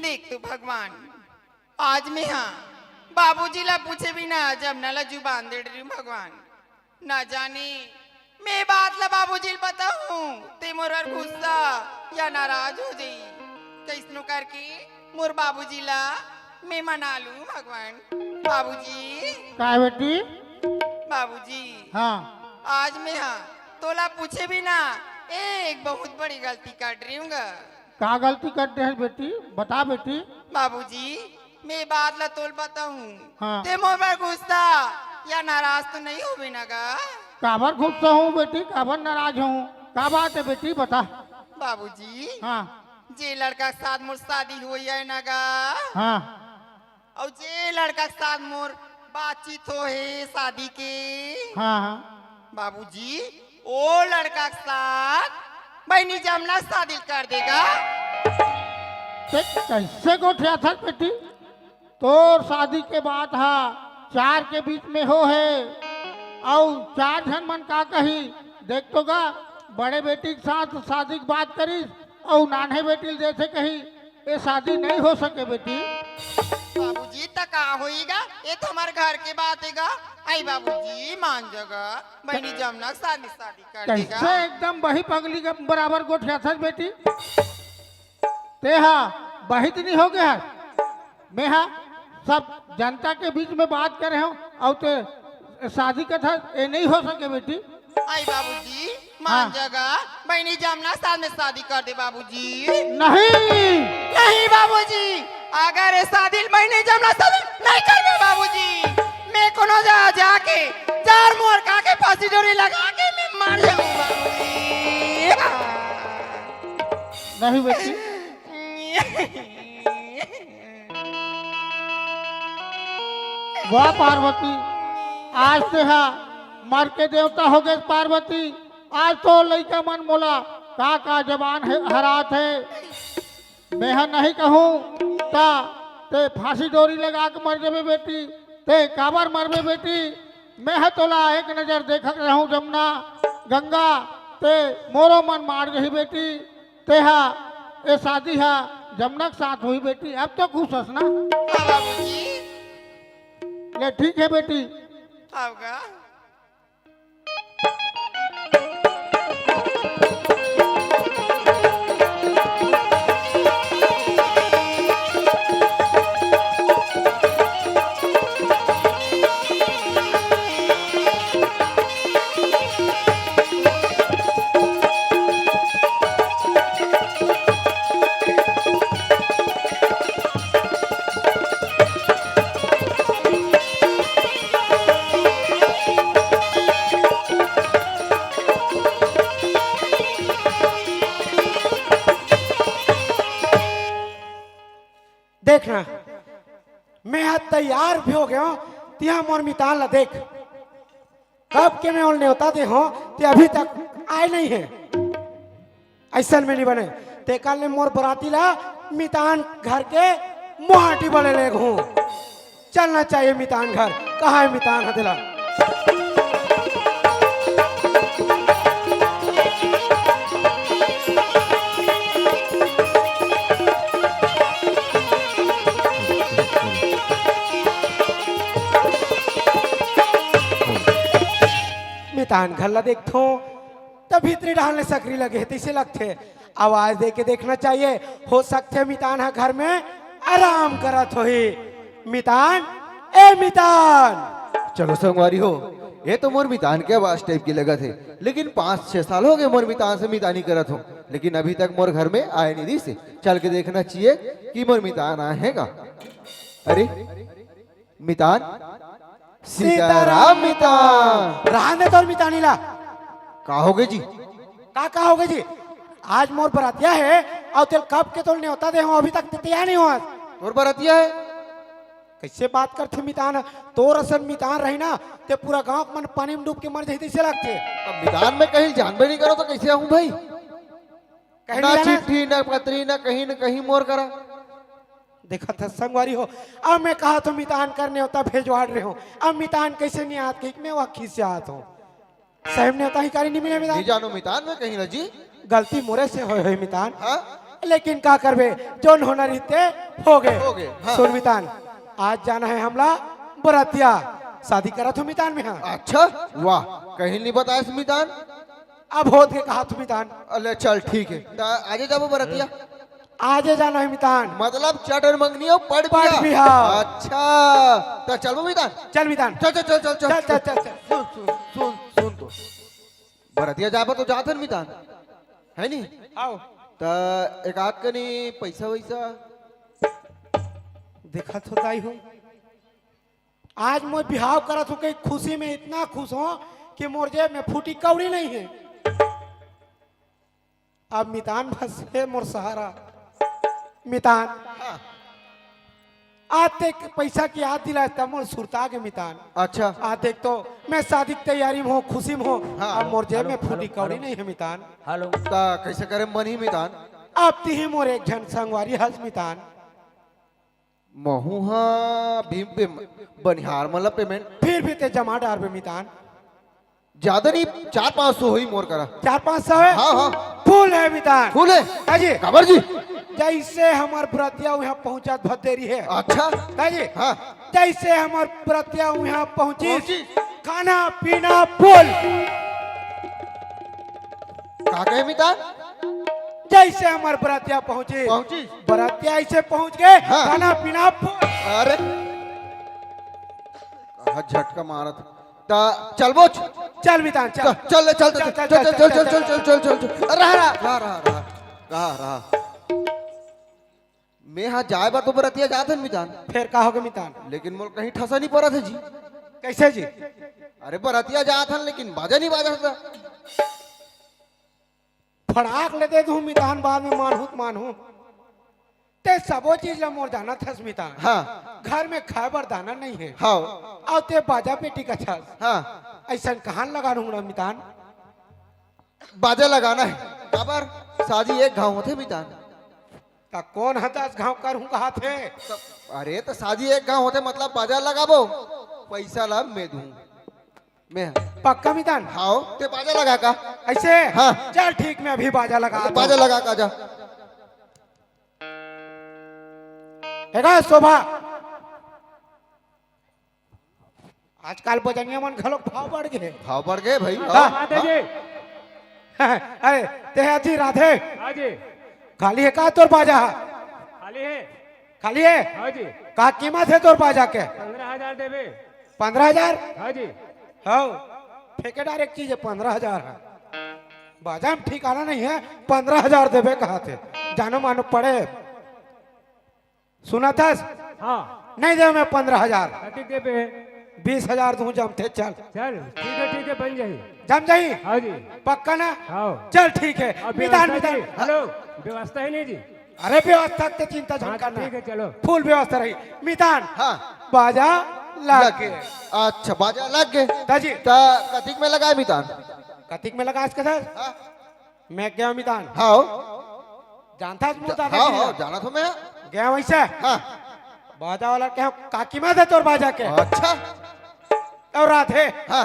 देख तो भगवान, आज मैं हा बाबूजी ला पूछे बिना जमना ला जुबान दे डरी हूँ भगवान। ना जाने मैं बात ला बाबूजी ला बताऊं, ते मोर बर गुस्सा या नाराज हो जाई। कैसनो करके मोर बाबूजी ला मैं मना लूं भगवान। बाबूजी। काय बेटी? बाबूजी। हाँ। आज मैं हा तोला पूछे बिना एक बहुत बड़ी गलती कर डरी हूँ गा। का गलती कर डरे हस बेटी? बता बेटी। बाबूजी, मैं बात ला तोला बताऊं। हाँ। ते मोर बर गुस्सा या नाराज तो नहीं होबे ना गा? काबर गुस्सा हूँ बेटी, काबर नाराज हूँ? का बात है बेटी, बता। बाबूजी, हाँ। जे लड़का के साथ मोर शादी होई है ना गा? हाँ। अउ जे लड़का के साथ मोर बातचीत होहे शादी के, हाँ, हाँ। बाबूजी, ओ लड़का के साथ बहिनी जमना शादी कर देगा। ते कैसे गोठियाथस बेटी? तोर शादी के बात हा चार के बीच में होहे, अउ चार झन मन का कही? देख तो गा, बड़े बेटी के साथ शादी के बात करिस, अउ नान्हे बेटी ल जैसे कही, ये शादी नहीं हो सके बेटी। बाबूजी, त का होई गा? ये तो हमारे घर के बात है गा। आई बाबूजी, मान जा गा, बहिनी जमना शादी, शादी कर देगा। कैसे एकदम बही पगली के बराबर गोठियाथस बेटी? ते हा बहित नहीं हो गया है। मैं हा सब जनता के बीच में बात करे हूँ, अउ ते शादी कथा, ये नहीं हो सके बेटी। आई बाबूजी, मान हाँ। जा गा, बहिनी जमना साथ में शादी कर दे बाबूजी। नहीं। नहीं बाबूजी, अगर ये शादी बहिनी जमना शादी नहीं कर दे बाबूजी, मैं कोनो जा जाके चार मोर का के फांसी डोरी लगा के मैं मर जाऊँ बाबूजी। नहीं बेटी। वाह पार्वती, आज ते हा मर के देवता हो गए पार्वती। आज तो लइका मन मोला का का जबान है, हरात है। मैं हा नहीं कहूँ ता ते फांसी डोरी लगा के मर जाबे बेटी। ते काबर मरबे बेटी? मैं हा तोला एक नजर देखत रहूँ जमुना गंगा, ते मोरो मन मार जही बेटी। तेहा ए शादी हा जमना के साथ हुई बेटी, अब तो खुश हस ना? हाँ बाबूजी। ले ठीक है बेटी। आओगा। देखना, मैं हा तैयार भी हो गया हूँ, तिहा मोर मितान ला देख। कब के मैं ओला नेवता दे हूँ, ते अभी तक आए नहीं है। अइसन में नहीं बने, तेकर ले मोर बराती ला मितान घर के मुहाटी बने ले घूम। चलना चाहिए मितान घर, कहाँ है मितान हदेला? मितान घर ला देखथों, त भीतरी डहान ले सकरी लगे हे, तइसे लगथे। आवाज दे के देखना चाहिए, हो सकथे मितान ह घर में आराम करत होही। मितान, ए मितान। चलो संगवारी हो, ये तो मोर मितान के आवाज टाइप की लगत हे, लेकिन पाँच छह साल हो गए मोर मितान से मितानी करत हो, लेकिन अभी तक मोर घर में आए नहीं दिस। चल के देखना चाहिए कि मोर मितान आए हे का। अरे, मितान, सीताराम मितान। रहन दे तोर मितानी ला। का होगे जी? का, का होगे जी? आज मोर बरतिया हे, अउ तेल कब के तोल नेवता दे हंव, अभी तक ते तैयार नइ होवस। तोर बरतिया हे? कइसे बात करथे मितान? तोर असन मितान रही ना, ते पूरा गांव के मन पानी में डूब के मर जाही तइसे लागथे। अब मितान में कहीं जानबे नइ करों त कइसे आहूं भई? कहीं ना नइ जाना। चिट्ठी, ना पत्री, ना कहीं, ना कहीं मोर करा। देखत हस संगवारी हो, अब मैं कहत हंव मितान कर नेवता भेजवा डरे हंव, अब मितान कइसे नइ आत कहिके मैं वहां खिसियात हंव। सही में नेवता हिकारी नइ मिले मितान। नइ जानों मितान मैं कहीं ना जी। गलती मोरे से होय होही मितान। हाँ? लेकिन का करबे, जोन होना रहिथे होगे। होगे, हाँ। सुन मितान, आज जाना हे हमला बरतिया, शादी करत हंव मितान मैं हा। अच्छा, वाह, कहीं नइ बतायस मितान। अब होत के कहत हंव मितान। अले चल ठीक हे, त आजे जाबो बरतिया। आजे जाना हे मितान। मतलब चटन मंगनी अउ पड़ पड़ बिहाव। बिहाव। अच्छा, त चलबो मितान। चल मितान। चल, चल, चल, चल, चल। चल, चल, चल, चल। सुन, सुन, सुन, सुन तो। बरतिया जाबो तो जात हन मितान, हे नी? आओ। त एक आध कनी पइसा वइसा। देखत हो दाई हो, आज मैं बिहाव करत हंव कि खुशी में इतना खुश हंव कि मोर जेब में फूटी कौड़ी नइ हे। अब मितान बस हे मोर सहारा। मितान, हाँ। आज ते पइसा के याद दिलायस त मोर सुरता गे मितान। अच्छा। आज देख तो मैं शादी के तैयारी में हंव, खुशी में हंव। हाँ। अब मोर जेब हेलो, में फूटी हेलो, कौड़ी हेलो। नइ हे मितान। हेलो। त कइसे करे बनही मितान? अब तिही मोर एक झन संगवारी हस मितान। महूं हा भी पे-, बनिहार मन ला payment। फिर भी ते जमा डारबे मितान। जादा नइ, चार पाँच सौ होही मोर करा। चार पाँच सौ हे? हाँ, हाँ। Full हे मितान। Full हे? का जी? काबर जी? जइसे हमर बरतिया उहां पहुंचत भर देरी हे। अच्छा। का जी? हाँ। जइसे हमर बरतिया उहां पहुंचिस, पहुंचिस। खाना पीना full। का कहे मितान? जइसे हमर बरतिया पहुंचिस। पहुंचिस। बरतिया अइसे पहुंच गे, हाँ। खाना पीना full। अरे। कहा झटका मारत। त चलबो च-, चल मितान, चल। चल, चल, चल, चल, चल, चल, चल, चल, चल, चल, चल, चल, चल। रहा, रहा, रहा, रहा, रहा, रहा, रहा। मैं हा जाए बर तो बरतिया जात हन मितान। फेर का होगे मितान? लेकिन मोर कहीं ठसा नइ परत हे जी। कइसे जी? अरे बरतिया जात हन लेकिन बाजा नइ बाजत हे। फड़ाक ले दे दूं मितान, बाद में मानहूं त मानहूं। ते सबो चीज ला मोर जानत हस मितान। हाँ। घर में खाए बर दाना नइ हे। हाँ। अउ ते बाजा पेटी कथस। हाँ। अइसन कहां लगा रहूं ना मितान? बाजा लगाना हे। काबर? शादी एक घांव होथे मितान। त कोन ह दस घांव करहूं कहत हे? त, अरे त शादी एक घांव होथे मतलब बाजा लगाबो। पइसा ला मैं दूं। मैं। पक्का मितान? हाव, ते बाजा लगा का? अइसे? हाँ। चल ठीक, मैं अभी बाजा लगा बाजा लगा का जा। हे गा शोभा, आजकल बजनिया मन घलोक भाव बढ़ गे। भाव बढ़ गे भई, हाँ, हाँ। माता जी। अरे, ते ह जी राधे। हाँ जी। खाली हे का तोर बाजा? खाली हे। खाली हे? हाँ जी। का कीमत हे तोर बाजा के? पंद्रह हजार देबे। पंद्रह हजार? हाँ जी। हव, फेंके डारेक चीज हे, पंद्रह हजार हे। बाजा में ठिकाना नइ हे, पंद्रह हजार देबे कहत हे। जानो मानो पड़े। सुनत हस? हाँ। नइ देवं मैं पंद्रह हजार। कतिक देबे? बीस हजार दूं जमथे, चल। चल, ठीक हे, ठीक हे, बन जाही। जम जाही? हाँ जी। पक्का ना? हाँ। चल, ठीक हे। अब मितान, व्यवस्था मितान। जी, हेलो, व्यवस्था हे नी जी? अरे, व्यवस्था के चिंता झन हाँ, करना। ठीक हे, चलो। Full व्यवस्था रही। मितान, हाँ। बाजा लग लग गे। गे। अच्छा, बाजा लग गे। त जी। त कतिक में लगाए मितान? कतिक में लगाए इसके साथ? हाँ। मैं गेंव मितान। हाँ। जानथस मोर दादा हाँ, जी हाँ, ला? जानत हंव मैं। गेंव वइसे? हाँ। बाजा वाला के का कीमत हे तोर बाजा के? अच्छा। अउ राधे? हाँ।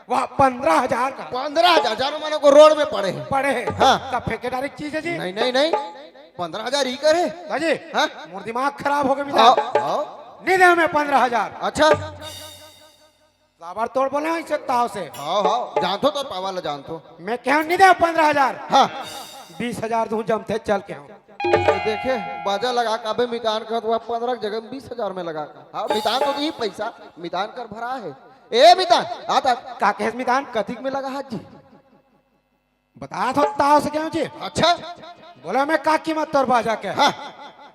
वाह, पंद्रह हजार का। पंद्रह हजार, जानो मानो को रोड में पड़े हे। पड़े हे। हाँ। त फेंके डारेक चीज हे जी? नहीं, नहीं, नहीं। पंद्रह हजार ही करे। दाजी, हाँ? मोर दिमाग खराब होगे मितान। हाँ, हाँ। नइ देवं मैं पंद्रह हजार। अच्छा। काबर तोर बोले हंव अइसे ताव से? हाँ, हाँ, जानथंव तोर पावर ला जानथंव। मैं केहेंव नइ देवं पंद्रह हजार। हाँ। बीस हजार दूं जमथे चल केहेंव। त देखे, बाजा लगा का बे मितान कहत हवय पंद्रह के जगह में बीस हजार में लगा का। हाँ, मितान तो दिही पइसा, मितान कर भरा हे। ए मितान, आ त। का कहेस मितान? कतिक में लगा हस जी? बतात हंव ताव से केहेंव जी। अच्छा। बोलेंव मैं का कीमत तोर बाजा के? हाँ।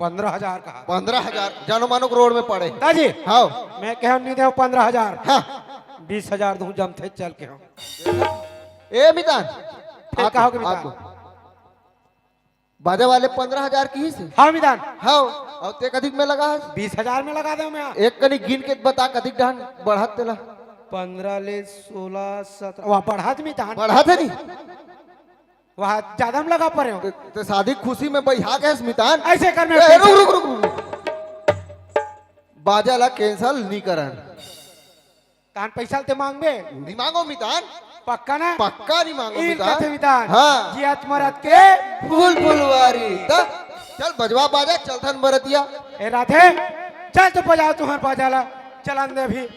पंद्रह हजार कहा। पंद्रह हजार, जानो मानो के रोड में पड़े। दाजी, हाँ। मैं कहे हँव, नहीं देव पंद्रह हजार। हाँ। बीस हजार दूँ, जमथे चल के हँव। ए मितान, फिर आप, कहोगे मितान? आप, बाजा वाले पंद्रह हजार किहिस हे? हाँ मितान। हाँ, अउ ते कतिक में लगा हस? बीस हजार में लगा देव मैं। एक कनी गिन के बता, कतिक डहन बढ़त तेला? पंद्रह ले सोलह, सत्रह, वाह, बढ़त मितान। बढ़त हे नी? वाह, जादा में लगा परे हँव। ते, ते शादी खुशी में बइहा गे हस मितान। अइसे कर मैं ए, रुक, रुक, रुक, रुक। बाजा ला cancel नी करन। तान पइसा ल ते माँगबे? नी माँगों मितान। पक्का ना? पक्का नी माँगों मितान। कथे मितान। हाँ। जियत मरत के फूल फुलवारी। त चल बजवा बाजा, चलथन बरतिया। ए राधे, चल तो बजाव तुँहर बाजा ला। चलन दे अभी।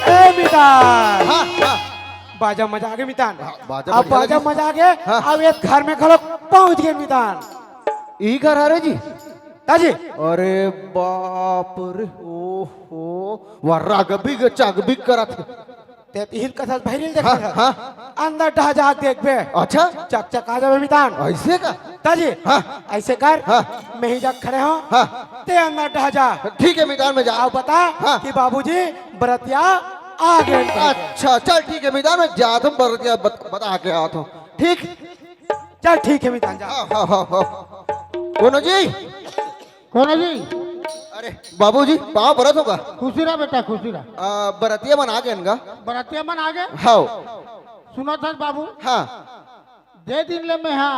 ए मितान। हाँ, हाँ। बाजा मजा आगे मितान। हाँ, बाजा अब बढ़िया बाजा लगिस। मजा आगे। हाँ। अब ए घर में घलो पहुँच गे मितान। ई घर हरे जी? ताजी। अरे बाप रे, ओहो, वाह, रगबिग चगबिग करत हे। ते इहिल कथस, बहिरिल देखत हाँ, हस। हाँ। अंदर डहा जा देखबे। अच्छा। चकचका जाबे मितान। अइसे का? ताजी। हाँ। अइसे कर। हाँ। मैं ही जा खड़े हँव। हाँ। ते अंदर डहा जा। ठीक हे मितान, मैं जा। अउ बता हाँ। कि बाबूजी बरतिया आगे। अच्छा, चल ठीक हे मितान, मैं जात हँव बरतिया बत-, बता के आत हँव। ठीक? चल ठीक हे मितान, जा। हाँ, हाँ, हाँ, हाँ। कोनो जी? कोनो जी? अरे, बाबूजी, पाँव परत हँव गा। खुशी रह बेटा, खुशी रह। आ, बरतिया मन आ गे हन गा। बरतिया मन आ गे? हाँ। सुनत हस बाबू? हाँ। जे दिन ले मैं हा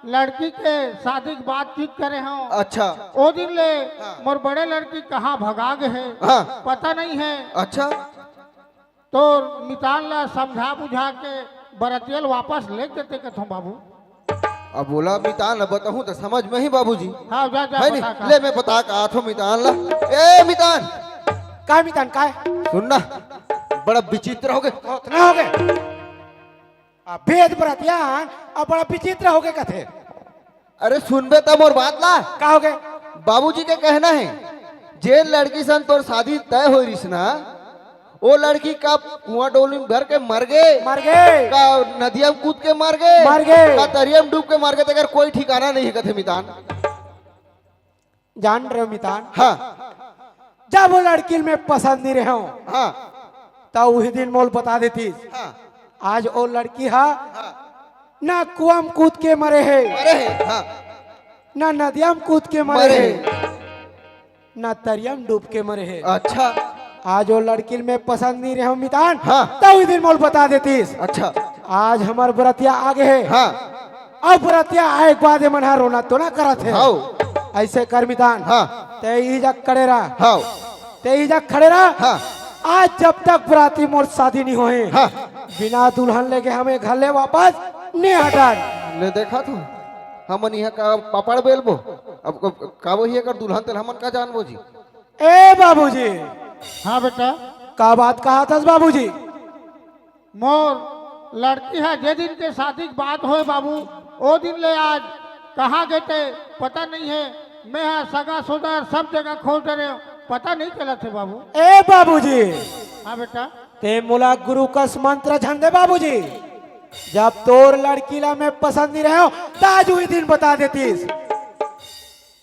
लड़की के शादी के बातचीत करे हँव, अच्छा। ओ दिन ले हाँ। मोर बड़े लड़की कहाँ भगा गे हे, हाँ। पता नहीं हे। अच्छा। तोर मितान ला समझा बुझा के बरतिया ल वापस लेग देते कथँव बाबू। अब ओला मितान ला बताहूँ त समझ में ही बाबूजी। हाँ, जा, जा, हे नी? बता का। ले, मैं बता के आत हँव मितान ला। ए मितान! काय मितान, काय? सुन ना, बड़ा विचित्र होगे। ओतना होगे? आ, भेद बरतिया हन, अब बड़ा विचित्र होगे कथे। अरे सुनबे त मोर बात ला। का होगे? बाबूजी के कहना हे, जे लड़की सन तोर शादी तय होय रिहिस ना, ओ लड़की का कुआँ डोली में भर के मर गे? मर गे। का नदिया में कूद के मर गे? मर गे। का तरिया में डूब के मर गे? तेकर कोई ठिकाना नहीं हे कथे मितान। जान रहे हो मितान? हाँ। जब ओ लड़की ल मैं पसंद नहीं रहे हँव, हाँ। त उही दिन मोल बता देतिस। हाँ। आज ओ लड़की हा हाँ। ना कुआँ में कूद के मरे हे, मरे हे, हाँ। ना नदिया में कूद के मरे मरे हे, हे। ना तरिया में डूब के मरे हे। अच्छा। आज ओ लड़की ल मैं पसंद नहीं रहे हँव मितान, हाँ। त उही दिन मोल बता देतिस। अच्छा। आज हमर बरतिया आ गे हे। हाँ। अब बरतिया आए के बाद ए मन हा रोना तोना करत हे। हाँ। अइसे कर मितान। हाँ। ते इही जग खड़े रह। हाँ। ते इही जग खड़े रह। हाँ। आज जब तक बराती मोर शादी नहीं होही, हाँ। बिना दुल्हन लेके हम ए घर ले वापस नहीं हटन। ले देखा तो, हमन इहाँ का पापड़ बेलबो, अब क-, का वही अगर दुल्हन तेल हमन का जानबो जी। ए बाबूजी। हाँ बेटा। का बात कहत हस बाबूजी? मोर लड़की हा जे दिन के शादी के बात होय बाबू, ओ दिन ले आज कहाँ गे ते पता नहीं हे। मैं हा सगा सोदर सब जगह खोज डरे हँव, पता नहीं चलत हे बाबू। ए बाबूजी। हाँ बेटा। ते मोला गुरु कस मंत्र झन दे बाबूजी। जब तोर लड़की ला मैं पसंद नहीं रहे हँव, त आज उही दिन बता देतिस।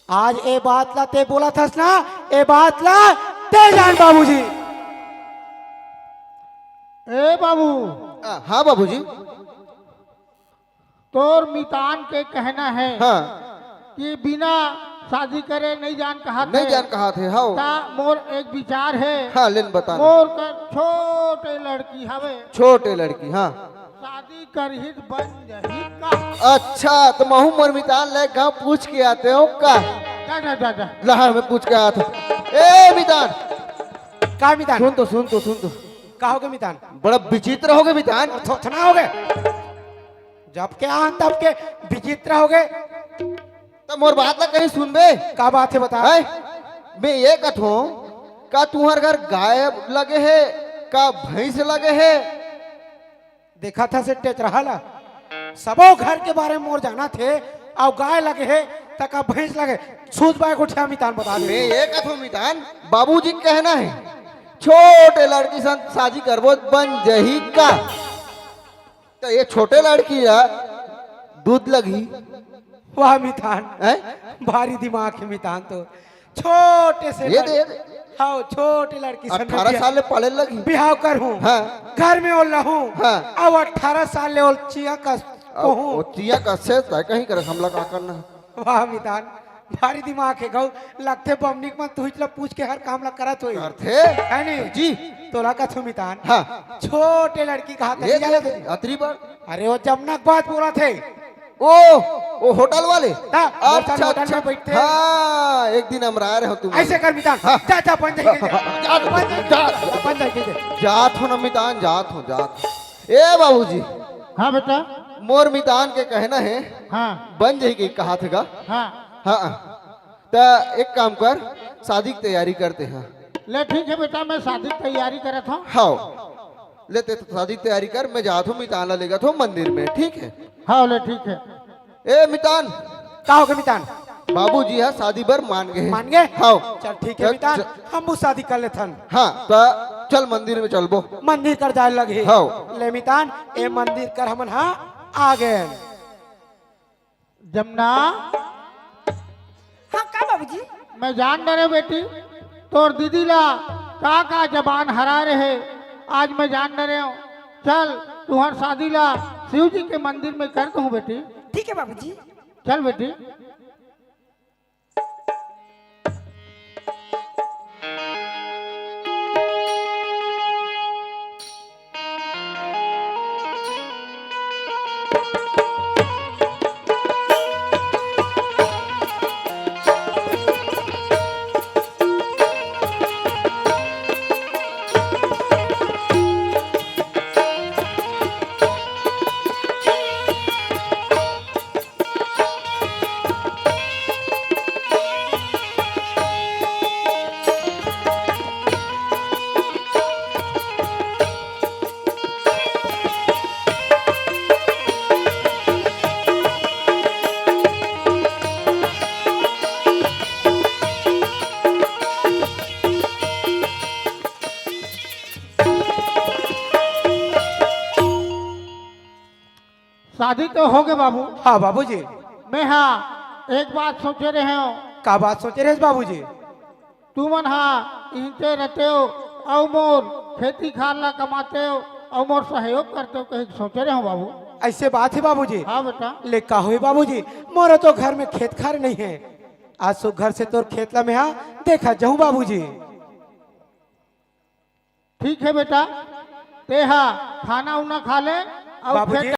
आज ए बात ला ते बोलत हस ना, ए बात ला ते जान बाबूजी। ए बाबू। आ, हाँ बाबूजी। तोर मितान के कहना हे हाँ। कि बिना शादी करे नहीं जान कहत नहीं हे। जान कहत हे, हाँ। त मोर एक विचार हे। हाँ, लेन बता। मोर कर छोटे लड़की हवे। छोटे लड़की, हाँ। शादी करही त बन जाही का? अच्छा, त महूँ मोर मितान ले गाँव पूछ के आत हँव का? जा, जा, जा, जा। लहा, मैं पूछ के आत हँव। ए मितान, का मितान? सुन तो, सुन तो, सुन तो। का होगे मितान? बड़ा विचित्र होगे मितान। थोथना होगे। जब के आन तब के विचित्र होगे। त मोर बात ला कहीं सुनबे? का बात हे बता? हैं? मैं ये कथों, का तुंहर घर गाय लगे हे, का भैंस लगे हे? देखत हस ए टेचरहा ला, सबो घर के बारे में मोर जानत हे, अउ गाय लगे हे, त का भैंस लगे, सूझ बाय गोठिया मितान बता दे। मैं ये कथों मितान, बाबूजी के कहना हे, छोटे लड़की सन शादी करबो बन जही का? त ये छोटे लड़की ला दूध लगही। वाह मितान, हैं? भारी दिमाग हे मितान तो। छोटे से ये लड़-, दे, ये दे। हाँ, छोटे लड़की सन अठारह बिहा-, साल ले पढ़े लगी। बिहाव करहूँ। हाँ। घर में ओला हूँ। हाँ। अब अठारह साल ले ओल चिया कस अब कोहूँ। वो चिया कस से तय कहीं करे, हमला का करना? वाह मितान, भारी दिमाग हे गऊ। लगथे बमनिक मन तुहिच ला पूछ के हर काम ला करत होई। करथे? है नी? जी। तोला कथों मितान। हाँ। छोटे लड़की कहा ये था दे, अतरी बार। अरे वो जमना के बात बोलत हे। ओ, ओ होटल वाले? ता, अच्छा, होटल में अच्छा। बैठे। हाँ, एक दिन हम रहा रहे हो तुम। ऐसे कर मितान। हाँ। जा, जा, बन जाएगी, जा। जा, जा, बन जाएगी, जा। बन जाएगी, जा। जात हो ना मितान, जात हो, जात हो। ए बाबूजी। हाँ बेटा। मोर मितान के कहना हे। हाँ। बन जाएगी कहा थे का? हाँ। हाँ। त एक काम कर, शादी के तैयारी करते हैं। ले ठीक हे बेटा, मैं शादी के तैयारी करत हूँ। हाँ। ले ते शादी के तैयारी कर, मैं जात हूँ, मितान ला लेगत हूँ मंदिर में, ठीक हे? हाँ, ले ठीक हे। ए मितान। का होगे मितान? बाबूजी हा शादी बर मान गे हे। मान गे? हाँ। चल ठीक हे चल, मितान, चल। हमहू शादी कर लेथन। हाँ, त चल मंदिर में चलबो। मंदिर कर जाए लगही। हाँ। ले मितान, ए मंदिर कर हमन हा आ गेन। जमना। हाँ, का बाबूजी? मैं जान डरे बेटी, तोर दीदी ला का का जबान हरा रहे, आज मैं जान डरे हूँ। चल, तुहर शादी ला शिव जी के मंदिर में कर दूँ बेटी। ठीक हे बाबूजी। चल बेटी। शादी तो होगे बाबू। हाँ बाबूजी। मैं हा एक बात सोचे रहे हूँ। का बात सोचे रहे बाबूजी? तुमन हा इनते रहते हो, अउ मोर खेती खार ला कमाते हो, अउ मोर सहयोग करते हो, कहीं सोचे रहे हूँ बाबू। ऐसे बात हे बाबूजी। हाँ बेटा। ले का होई बाबूजी, मोर तो घर में खेत खार नहीं हे। आज सुघर से तोर खेत ला मैं हा देखा जाऊँ बाबूजी। ठीक हे बेटा, तेहा खाना उना खा ले, अउ बाबूजी। खेत